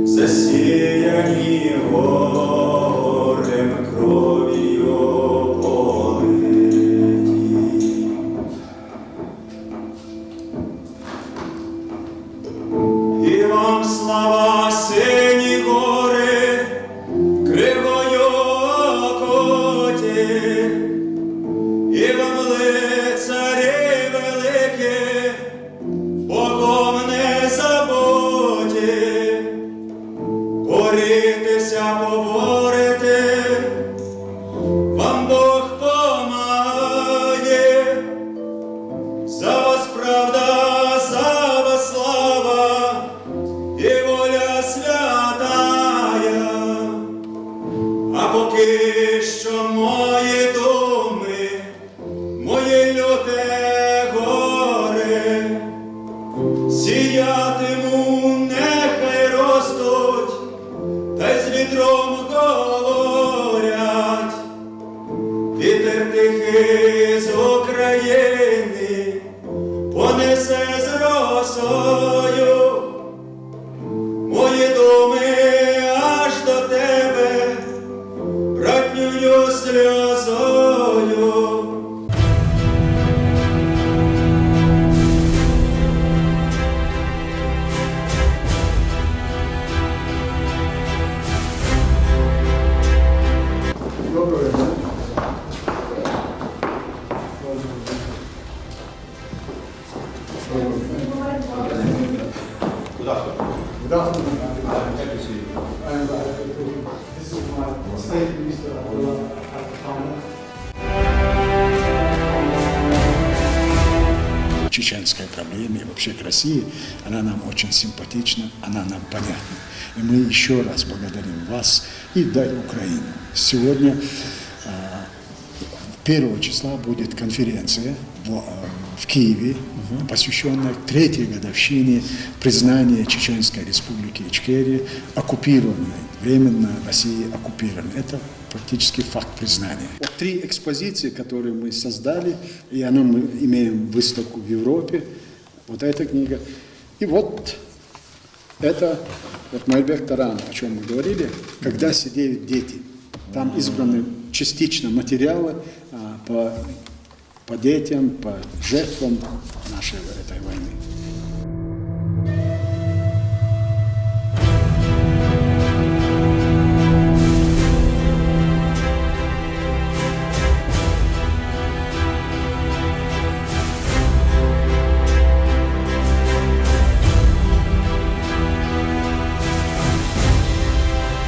засіяні горем, кров'ю политі. І вам слава, сині горы, кривою окуті, і вам лицарі великі, Богом не забуті, борітеся, поборете, вам Бог помагає. За вас правда, за вас слава і воля святая. А поки що мої думы, мої люте горе, сіятиму, нехай ростуть, та й з вітром говорять. Вітер тихий з України понесе з росою мої думы аж до тебе, братнюю сльозою. Доброго дня. Good afternoon. Good afternoon. I'm happy to see you. I'm happy to. This is my state minister, Abdullah Abdulhamid. Чеченская проблема и вообще к России, она нам очень симпатична, она нам понятна. И мы еще раз благодарим вас и, да, и Украину. Сегодня, а, первого числа будет конференция в, э, в Киеве, посвященная третьей годовщине признания Чеченской Республики Ичкерия оккупированной, временно Россией оккупированной. Это практически факт признания. Вот три экспозиции, которые мы создали, и оно, мы имеем выставку в Европе, вот эта книга. И вот это, вот Майрбек Таран, о чем мы говорили, «Когда сидеют дети». Там избраны частично материалы, а, по, по детям, по жертвам нашей этой войны.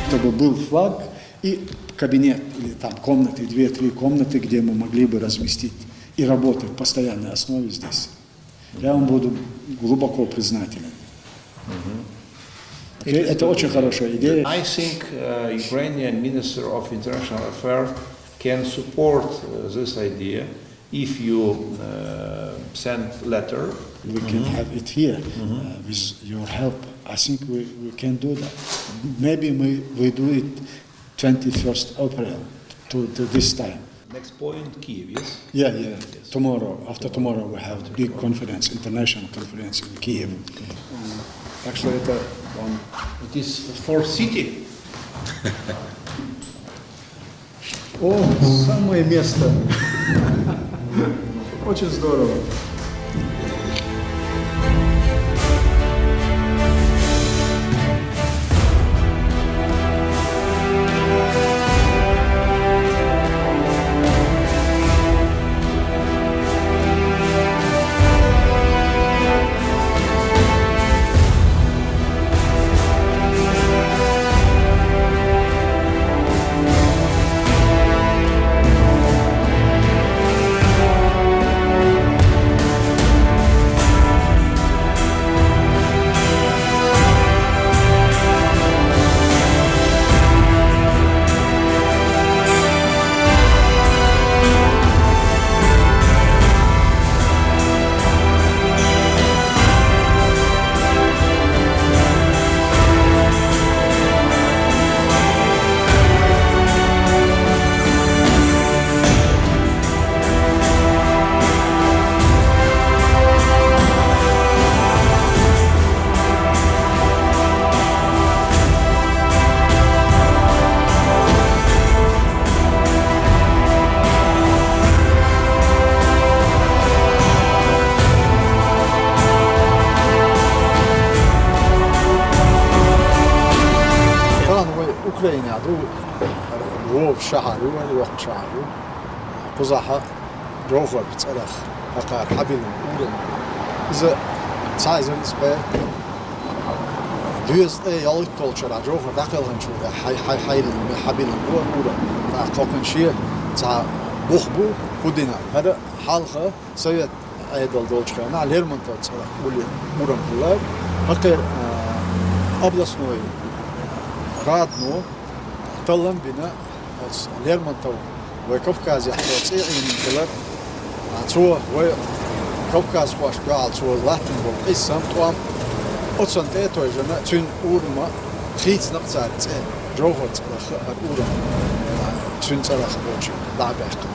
Чтобы был флаг и кабинет, или там комнаты, две-три комнаты, где мы могли бы разместить и работать в постоянной основе здесь. Я вам буду глубоко признателен. Окей? Это очень хорошая идея. I think uh, Ukrainian Minister of International Affairs can support uh, this idea if you uh, send letter. We can have it here uh, with your help. I think we, we can do that. Maybe we, we do it twenty-first April to, to this time. Next point, Kyiv, yes? Yeah, yeah. Tomorrow, after tomorrow, we have the big conference, international conference in Kyiv. Так что это вам. It is for city. О, самое место. Очень здорово. Шахьар ю, вай йоккха шахьар ю. Кхузахь Жовхар цӀарах хьакхара хьабиллина урам. Иза цхьа эзар исс бӀе дезткъе ялхитталгӀачу шарахь Жовхар дӀакхелхинчул тӀехьа хьай-, хьай-, хьайиллина, хьабиллина бу урам. ТӀаккха кхокхуьнан шен цхьа бух бу, кху дийнахь. ХӀара хьалха Совет Ӏедал долчу хенахь Лермонтов цӀарах уле-, урам хилла. ХӀокхеран, а, областной радано таллам бина, оцу Лермонтов вай Кавказехь цо цӀе Ӏийна хилар, а, цо вай кавказхошна дуьхьал цо латтина болу къийсам, тӀом, оцунна тӀе а тевжина, цуьнан урам хийцина-кх цара цӀе, Жовхар цӀарах хӀара урам, а, цуьнан цӀарах болчу дӀа а баьккхина.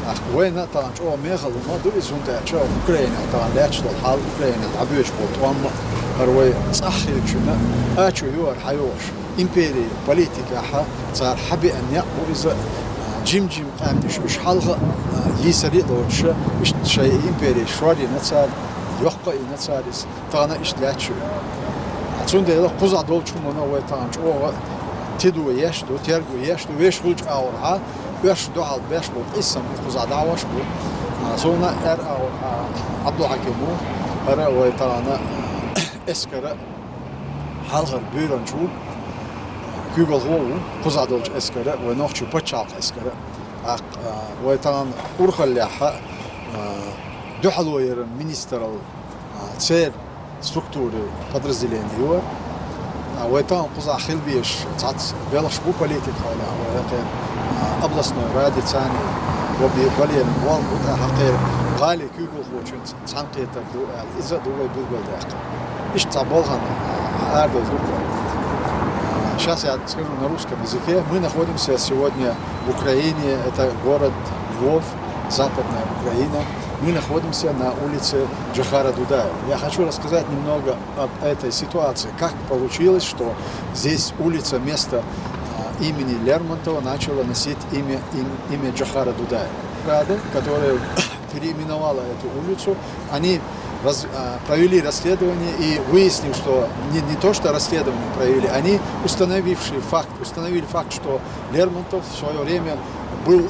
ТӀаккха вайна а тахана чӀогӀа мехала хӀума ду иза, хӀунда аьлча Украинехь тахана лаьтташ долу хьал, Украинехь дӀабоьдуш болу тӀом а, хӀара вай цӀахь хилчунна а чу ю хӀара хьайогӀуш. Империн политикехь цара хьабеана некъ бу иза, а, жим-жим къаьмнаш уьш хьалха а, а, йийсаре а лоцуш, иштта шайн импери шорйина цара, йоккха а йина цара иза, тахана иштта лаьтташ ю. А, цундела кхузахь долчу хӀумано вай тахана чӀогӀа тидам еш ду, терго еш ду, вешан хуьлучу агӀорхьа, оьшшан дуьхьал беш болу къийсам и кхузахь дӀахьош бу. А, суна аьлла агӀорхьа Ӏабдулхьаким ву, хӀара вай тахана эскара хьалхара буьйранча ву, куьйгалхо а ву, кхузахь долчу эскара, вай нохчийн пачхьалкхан эскара. ТӀаккха, а, вай тахана урхаллехь, а, дуьхьалонан министралла, а, церан структурин подразделение ю хӀара. А, вай тахана кхузахь хила безаш цхьацца белхаш бу политикан хьолехь, вай хӀокхеран, а, областной радица а, вай бе-, балеран болх бу тӀаккха хӀокхеран гӀалин куьйгалхочуьнца цхьаьнакхетар ду аьлла, иза а ду вай билгалдаьккхина. Иштта цхьа балхана арадала ду. Сейчас я скажу на русском языке. Мы находимся сегодня в Украине, это город Львов, Западная Украина. Мы находимся на улице Джохара Дудаева. Я хочу рассказать немного об этой ситуации, как получилось, что здесь улица, место, а, имени Лермонтова начала носить имя, им-, имя Джохара Дудаева. Рада, которая переименовала эту улицу, они раз-, а, провели расследование и выяснили, что не, не то, что расследование провели, они установивший факт, установили факт, что Лермонтов в свое время был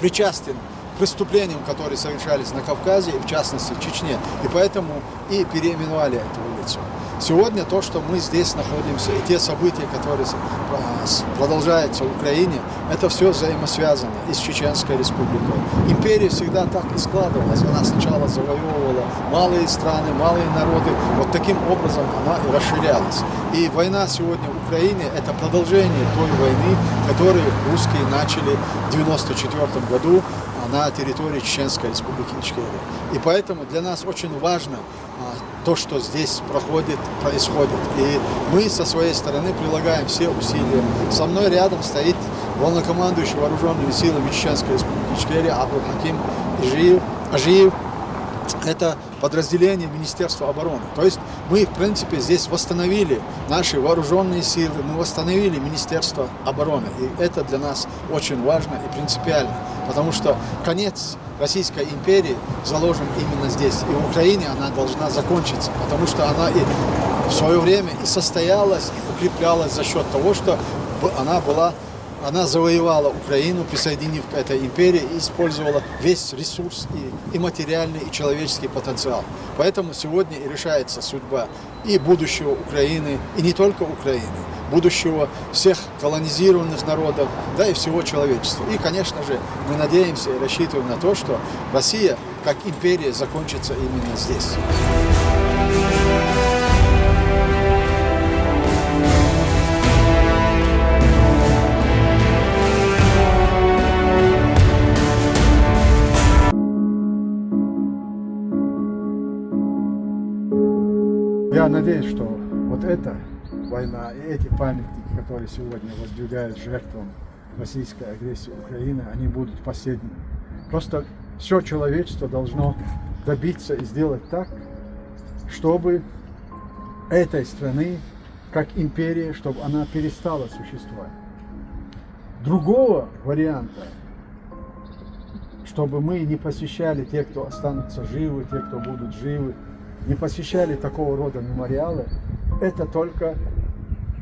причастен к преступлениям, которые совершались на Кавказе и, в частности, в Чечне. И поэтому и переименовали эту улицу. Сегодня то, что мы здесь находимся, и те события, которые с-, а, с-, продолжаются в Украине, это все взаимосвязано и с Чеченской Республикой. Империя всегда так и складывалась. Она сначала завоевывала малые страны, малые народы. Вот таким образом она и расширялась. И война сегодня в Украине — это продолжение той войны, которую русские начали в девяносто четвёртом году, а, на территории Чеченской Республики Ичкерия. И поэтому для нас очень важно, а, то, что здесь проходит, происходит. И мы со своей стороны прилагаем все усилия. Со мной рядом стоит главнокомандующий вооружёнными силами Чеченской Республики Ичкерия Абдулхаким Ижиев, Ажиев. Это подразделение Министерства обороны. То есть мы, в принципе, здесь восстановили наши вооружённые силы, мы восстановили Министерство обороны. И это для нас очень важно и принципиально, потому что конец Российской империи заложен именно здесь. И в Украине она должна закончиться, потому что она и в своё время и состоялась, и укреплялась за счёт того, что б-, она была, она завоевала Украину, присоединив к этой империи, и использовала весь ресурс и, и материальный, и человеческий потенциал. Поэтому сегодня и решается судьба и будущего Украины, и не только Украины, будущего всех колонизированных народов, да и всего человечества. И, конечно же, мы надеемся и рассчитываем на то, что Россия как империя закончится именно здесь. Я надеюсь, что вот эта война и эти памятники, которые сегодня воздвигают жертвам российской агрессии Украины, они будут последними. Просто все человечество должно добиться и сделать так, чтобы этой страны, как империя, чтобы она перестала существовать. Другого варианта, чтобы мы не посещали, те, кто останутся живы, те, кто будут живы, не посещали такого рода мемориалы, это только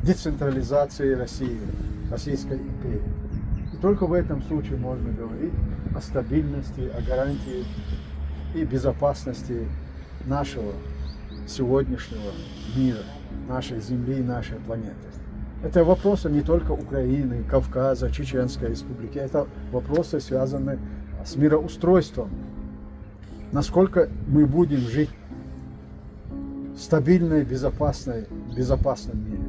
децентрализация России, Российской империи. Только в этом случае можно говорить о стабильности, о гарантии и безопасности нашего сегодняшнего мира, нашей Земли и нашей планеты. Это вопросы не только Украины, Кавказа, Чеченской Республики. Это вопросы, связанные с мироустройством. Насколько мы будем жить в стабильной, безопасной, безопасном мире.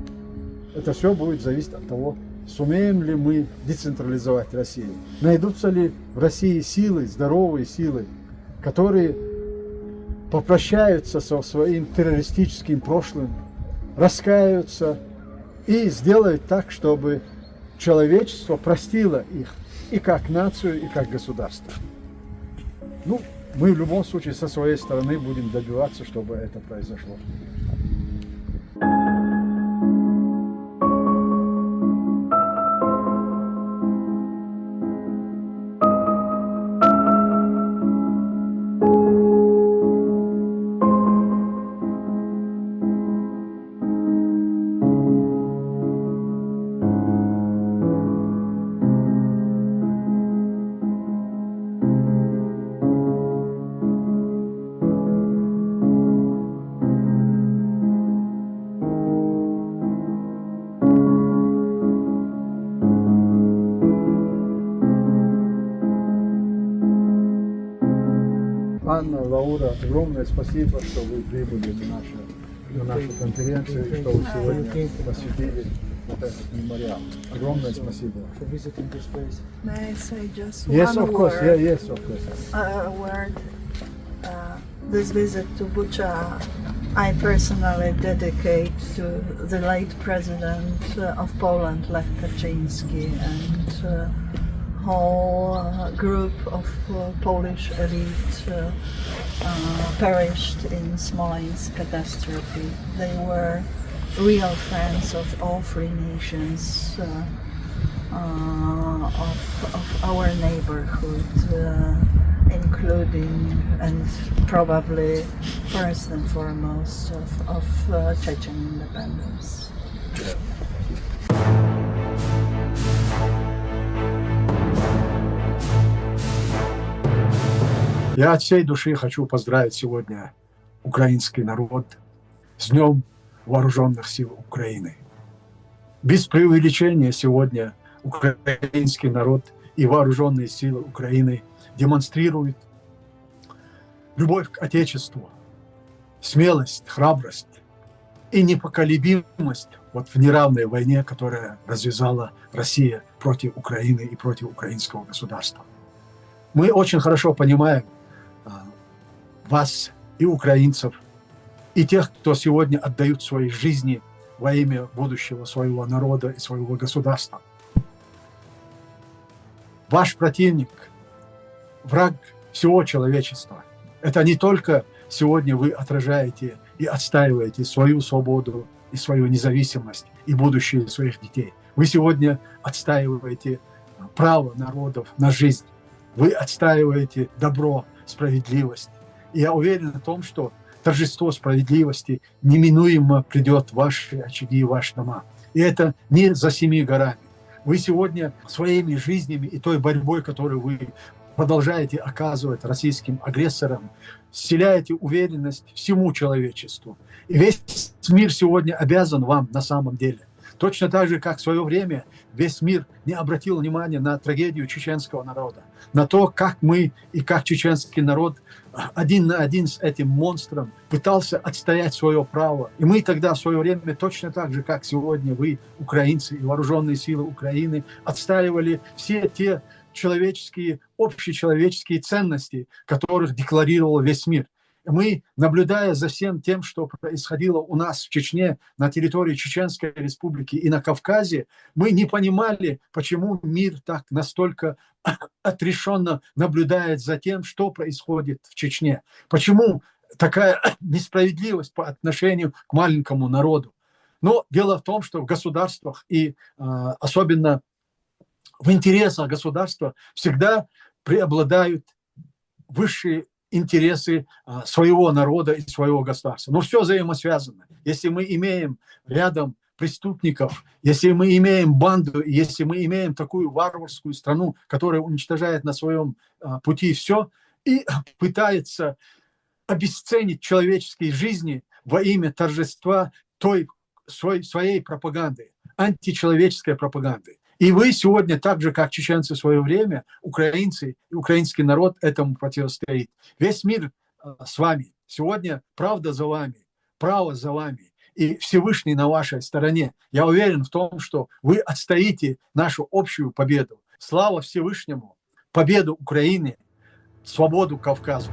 Это все будет зависеть от того, сумеем ли мы децентрализовать Россию. Найдутся ли в России силы, здоровые силы, которые попрощаются со своим террористическим прошлым, раскаются и сделают так, чтобы человечество простило их и как нацию, и как государство. Ну, мы в любом случае со своей стороны будем добиваться, чтобы это произошло. Анна, Лаура, огромное спасибо, что вы прибыли на нашу, на нашу конференцию и что вы сегодня посетили вот этот мемориал. Огромное спасибо. May I say just Yes, one of course. word? Yeah, yes, of course. A word. Uh, this visit to Bucha, I personally dedicate to the late president uh, of Poland, Lech Kaczynski, and uh, whole uh, group of uh, Polish elite uh, uh, perished in Smolensk catastrophe. They were real friends of all three nations. Uh, uh, of, of our neighborhood, uh, including and probably first and foremost of, of uh, Chechen independence. Я от всей души хочу поздравить сегодня украинский народ с Днем Вооруженных сил Украины. Без преувеличения сегодня украинский народ и вооруженные силы Украины демонстрируют любовь к Отечеству, смелость, храбрость и непоколебимость вот в неравной войне, которая развязала Россия против Украины и против украинского государства. Мы очень хорошо понимаем а, вас и украинцев, и тех, кто сегодня отдают свои жизни во имя будущего своего народа и своего государства. Ваш противник, враг всего человечества. Это не только сегодня вы отражаете и отстаиваете свою свободу и свою независимость и будущее своих детей. Вы сегодня отстаиваете право народов на жизнь. Вы отстаиваете добро, справедливость. И я уверен в том, что торжество справедливости неминуемо придет в ваши очаги, в ваши дома. И это не за семи горами. Вы сегодня своими жизнями и той борьбой, которую вы продолжаете оказывать российским агрессорам, вселяете уверенность всему человечеству. И весь мир сегодня обязан вам на самом деле. Точно так же, как в свое время весь мир не обратил внимания на трагедию чеченского народа, на то, как мы и как чеченский народ один на один с этим монстром пытался отстоять свое право. И мы тогда в свое время точно так же, как сегодня вы, украинцы и вооруженные силы Украины, отстаивали все те человеческие, общечеловеческие ценности, которых декларировал весь мир. Мы, наблюдая за всем тем, что происходило у нас в Чечне, на территории Чеченской Республики и на Кавказе, мы не понимали, почему мир так настолько отрешенно наблюдает за тем, что происходит в Чечне. Почему такая несправедливость по отношению к маленькому народу? Но дело в том, что в государствах и э, особенно в интересах государства всегда преобладают высшие интересы а, своего народа и своего государства. Но все взаимосвязано. Если мы имеем рядом преступников, если мы имеем банду, если мы имеем такую варварскую страну, которая уничтожает на своем а, пути все и пытается обесценить человеческие жизни во имя торжества той своей, своей пропаганды, античеловеческой пропаганды. И вы сегодня, так же, как чеченцы в свое время, украинцы и украинский народ этому противостоит. Весь мир а, с вами. Сегодня правда за вами, право за вами. И Всевышний на вашей стороне. Я уверен в том, что вы отстоите нашу общую победу. Слава Всевышнему! Победу Украины! Свободу Кавказу!